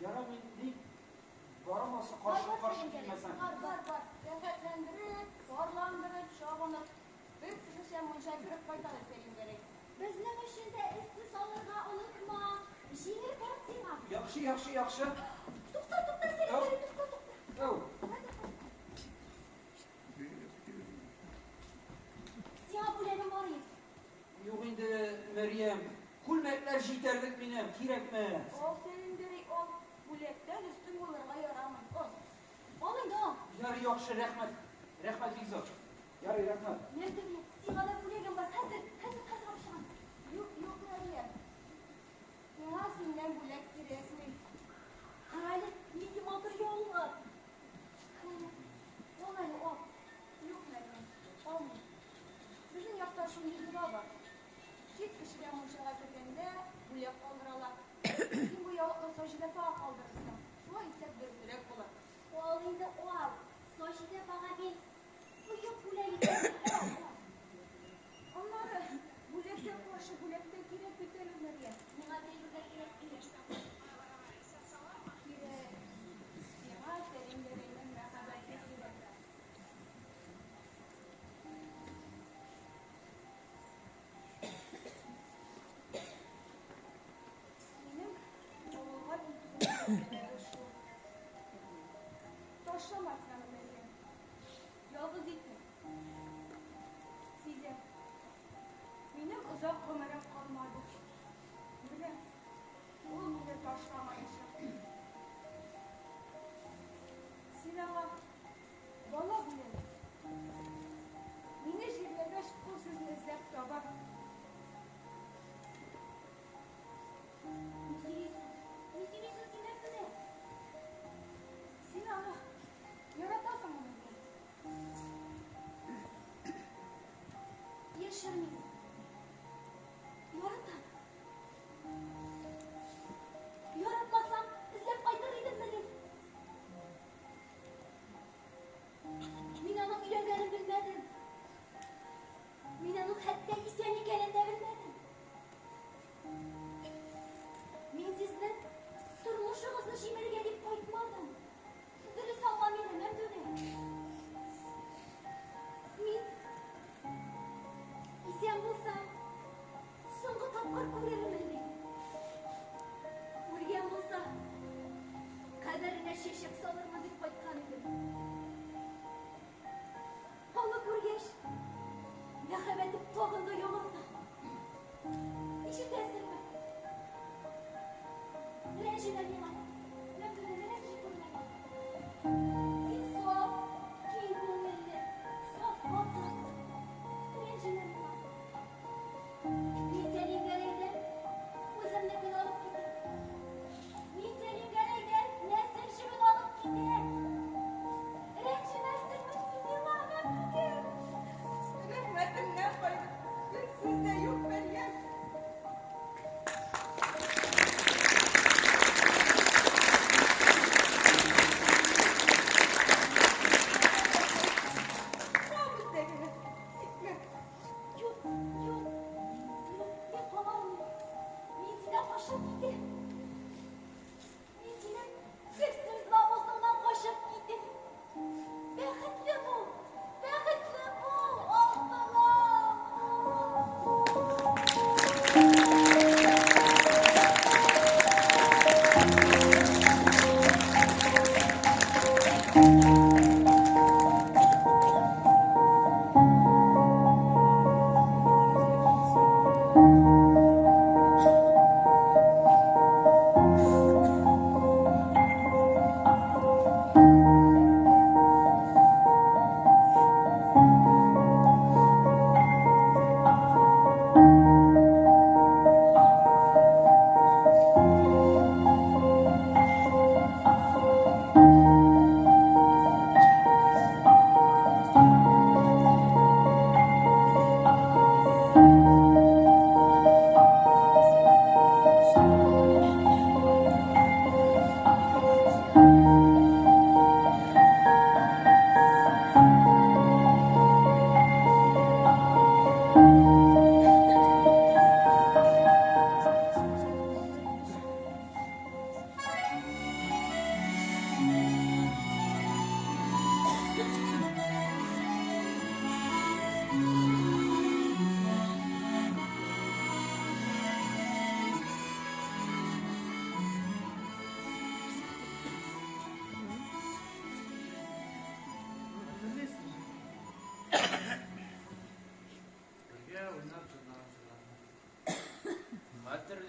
Яра, мин ни барам алса каршы Бар, бар, каршы Сәлимгәрәй. килмәсәң. Бар, бар, бар. Рәхәтләндереп, парландырып, чабынып, бер кешечә мунча кереп кайтады Сәлимгәрәй. Безнең өчен дә эссе салырга онытма. Җиңел бар сиңа. Яхшы, яхшы, яхшы. Тукта, тукта, Сәлимгәрәй, тукта, тукта. Әү. Хәзер, хәзер. Сиңа бүләгем бар иде. Юк инде, Мәрьям. Күлмәкләр җитәрлек минем, кирәкмәс. Ал, Сәлимгәрәй, ал. Бүләктән өстен булырга ярамый. Ал. Ал инде, ал. Ярый, яхшы, рәхмәт. Рәхмәт бик зур. Ярый, рәхмәт. Мәмдүдә, сиңа да бүләгем бар. Хәзер, хәзер, хәзер алып чыгам. Юк, юк, Мәрьям. Миңа синнән бүләк кирәкми. Кара әле, нинди матур яулык. Кара әле, ал әле, ал. Юк, Мәрьям, алмыйм. Безнең якта шундый йола бар. Чит кешегә мунчага кергәндә бүләк калдыралар. Син бу яулыкны Саҗидә апага калдырырсың. Шулай итсәк дөресрәк булыр. Ал инде, ал. Саҗидә апага мин оек бүләк итәм. Ал, ал. Аннары бүләккә каршы бүләк тә кирәк бит әле, Мәрьям. Миңа бер дә кирәк түгел. Кирәк. Миңа Сәлимгәрәйнең мәхәббәте кирәк. Минем авылга китүемнең сәбәбе шул. Ташлама син аны, Мәрьям. Ялгыз итмә. Сизәм. Минем озак гомерем калмады. Беләм, ул мине ташламаячак. Син аңа бала бүләк ит. Мине җирләгәч, ул сезне эзләп табар. Ни сөйлисең? Ни сөйлисең син, Мәмдүдә? Син аны яратасыңмы, Мәрьям? Яшермим. Яратам. Яратмасам, эзләп кайтыр идеммени? Мин аның өйләнгәнен белмәдем. Мин аның хәтта исән икәнен дә белмәдем. Мин сезнең тормышыгызны җимерергә дип кайтмадым. Дөрес аңла мине, Мәмдүдә. Мин исән булсам, соңгы тапкыр күрермен дип. Үлгән булса, каберенә чәчәк салырмын дип кайткан идем. Аны күргәч, мәхәббәтем тагын да яңарды. Ишетәсеңме? Рәнҗемә миңа. Мәмдүдә, рәнҗи күрмә миңа. Син саф, киң күңелле, саф хатын. Рәнҗемә миңа. Мин Сәлимгәрәйдән үземнекен алып китәм. Мин Сәлимгәрәйдән нәсел җебен алып китәм. Рәнҗемәссеңме син миңа, Мәмдүдә? Рәхмәтемнән кайгы бер сүз дә юк, Мәрьям.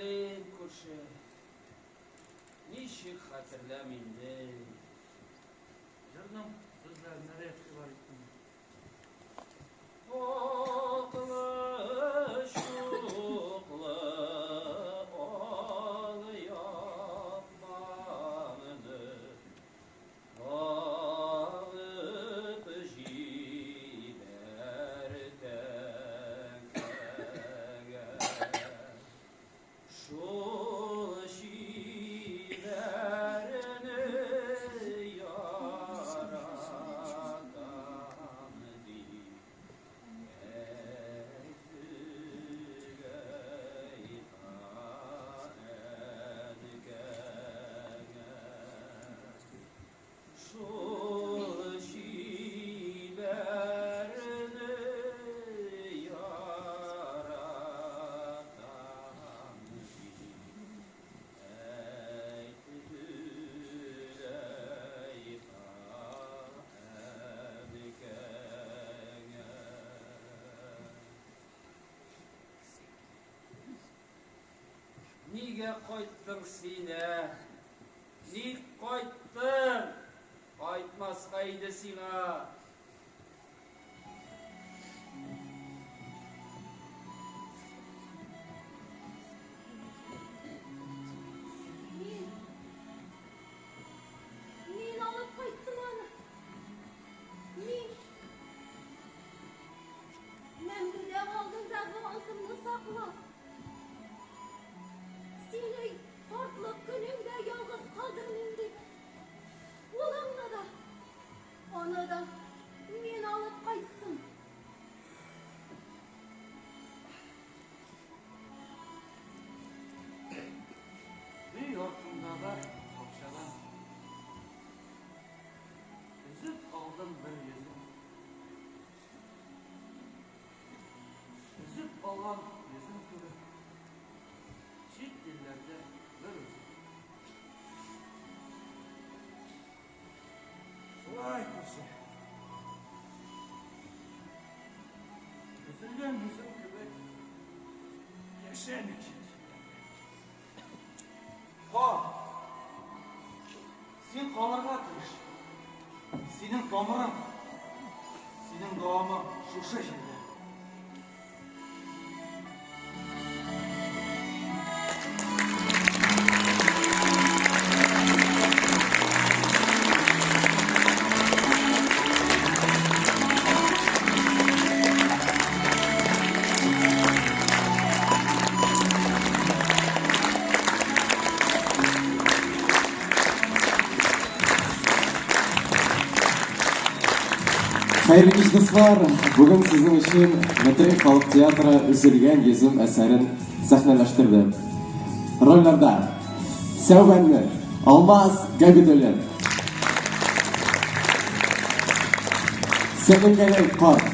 Хәтерлим, күрше. Ничек хәтерләмим ди. Җырның сүзләренә дә игътибар иттем. Аклы, чуклы ал япмаңны Багып җибәр тәңкәгә. Шул чибәрне яратам дип, әй Зөләйха әнкәңә. Шул чибәрне яратам дип, әйт Зөләйха әнкәңә. Нигә кайттың син, ә? Ник кайттың? Кайтмаска иде сиңа. Мин Мин алып кайттым аны. Мин Мәмдүдә алдындагы антымны саклап. Сине картлык көнеңдә ялгыз калдырмыйм дип. Улыңны да, аны да мин алып кайттым. Өй артындагы бакчадан өзеп алдым бер йөзем. Өзеп алган йөзем кебек, чит илләрдә бер үзем. Шулай, күрше. Өзелгән йөзем кебек, яшәмик чит илләрдә. Кал. Син калырга тиеш. Синең тамырың, синең дәвамың шушы җирдә. Хәерле кич, дуслар! Бүген сезнең өчен Метрей халык театры Өзелгән йөзем әсәрен сәхнәләштерде. Рольләрдә Сәүбәнне Алмаз Габидуллин, Сәлимгәрәй карт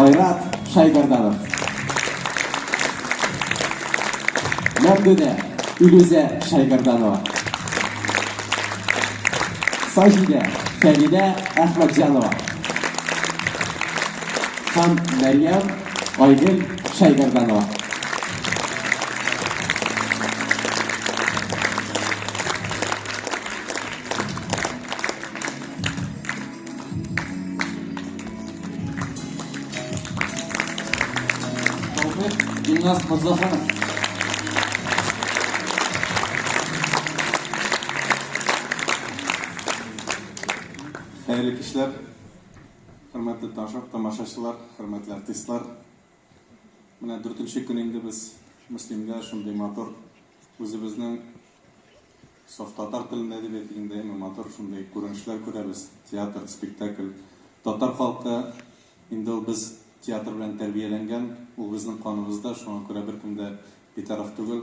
Айрат Шайгарданов, Мәмдүдә Илүзә Шайгарданова, Саҗидә Фәридә Әхмәтҗанова һәм Мәрьям Айгөл Шайгарданова. Тәүфыйк Гөлназ Морзаханов. Хәерле кичләр, хөрмәтле тамашачылар, хөрмәтле артистлар. Менә дүртенче көн инде без Мөслимдә шундый матур үзебезнең саф татар телендә дип әйтик инде, әйме, матур шундый күренешләр күрәбез. Театр, спектакль. Татар халкы инде ул без театр белән тәрбияләнгән, ул безнең каныбызда, шуңа күрә беркем дә битараф түгел.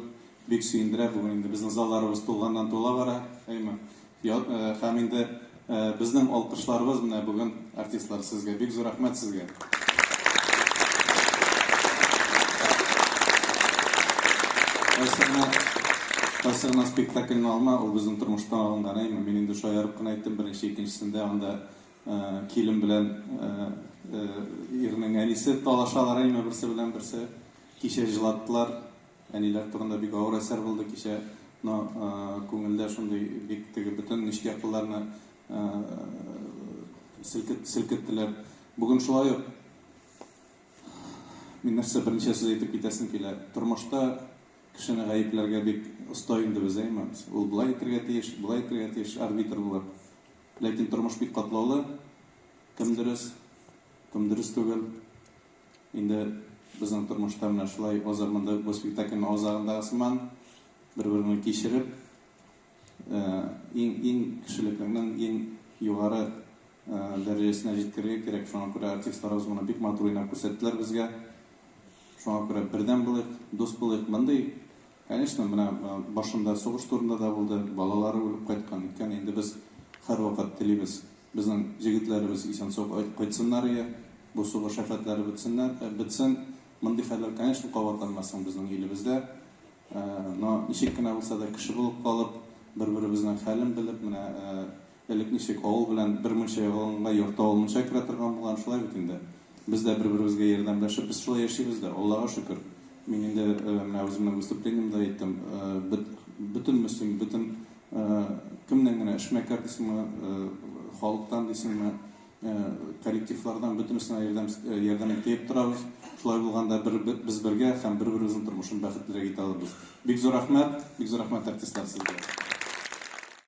Бик сөендерә, бүген инде безнең залларыбыз тулганнан тула бара, әйме. Һәм инде безнең алкышларыбыз менә бүген, артистлар, сезгә. Бик зур рәхмәт сезгә. Кайсы гына, кайсы гына спектакльне алма, ул безнең тормыштан алынган, әйме. Мин инде шаярып кына әйттем, беренче, икенчесендә анда килен белән ирнең әнисе талашалар, әйме, берсе белән берсе. Кичә җылаттылар. Әниләр турында бик авыр әсәр булды кичә. Но күңелдә шундый бик теге бөтен нечкә кылларны селкет, селкеттеләр. Бүген шулай ук мин нәрсә берничә сүз әйтеп китәсем килә. Тормышта кешене гаепләргә бик оста инде без, әйме? Ул болай итергә тиеш, болай итергә тиеш, арбитр булып. Ләкин тормыш бик катлаулы. Кем дөрес, кем дөрес түгел. Инде безнең тормышта менә шулай азак монда бу спектакльнең азагындагы сыман бер-береңне кичереп, иң иң кешелекнең иң югары дәрәҗәсенә җиткерергә кирәк. Шуңа күрә артистларыбыз моны бик матур уйнап күрсәттеләр безгә. Шуңа күрә бердәм булыйк, дус булыйк. Мондый, конечно, менә башында сугыш турында да булды, балалары үлеп кайткан, ниткән. Инде без һәрвакыт телибез, безнең җегетләребез исән-сау кайтсыннар ие, бу сугыш афәтләре бетсеннәр, бетсен. Мондый хәлләр, конечно, кабатланмасын безнең илебездә. Но ничек кенә булса да кеше булып калып, бер-беребезнең хәлен белеп, менә элек ничек авыл белән бер мунча ягылганга ярты авыл мунча керә торган булган, шулай бит инде. Без дә бер-беребезгә ярдәмләшеп, без шулай яшибез дә, Аллага шөкер. Мин инде менә үземнең выступлениемдә әйттем, бөтен Мөслим, бөтен кемнән генә, эшмәкәр дисеңме, халыктан дисеңме, коллективлардан бөтенесенә ярдәм ярдәм итеп торабыз. Шулай булганда бер без бергә һәм бер-беребезнең тормышын бәхетлерәк итә алырбыз. Бик зур рәхмәт, бик зур рәхмәт артистлар сезгә.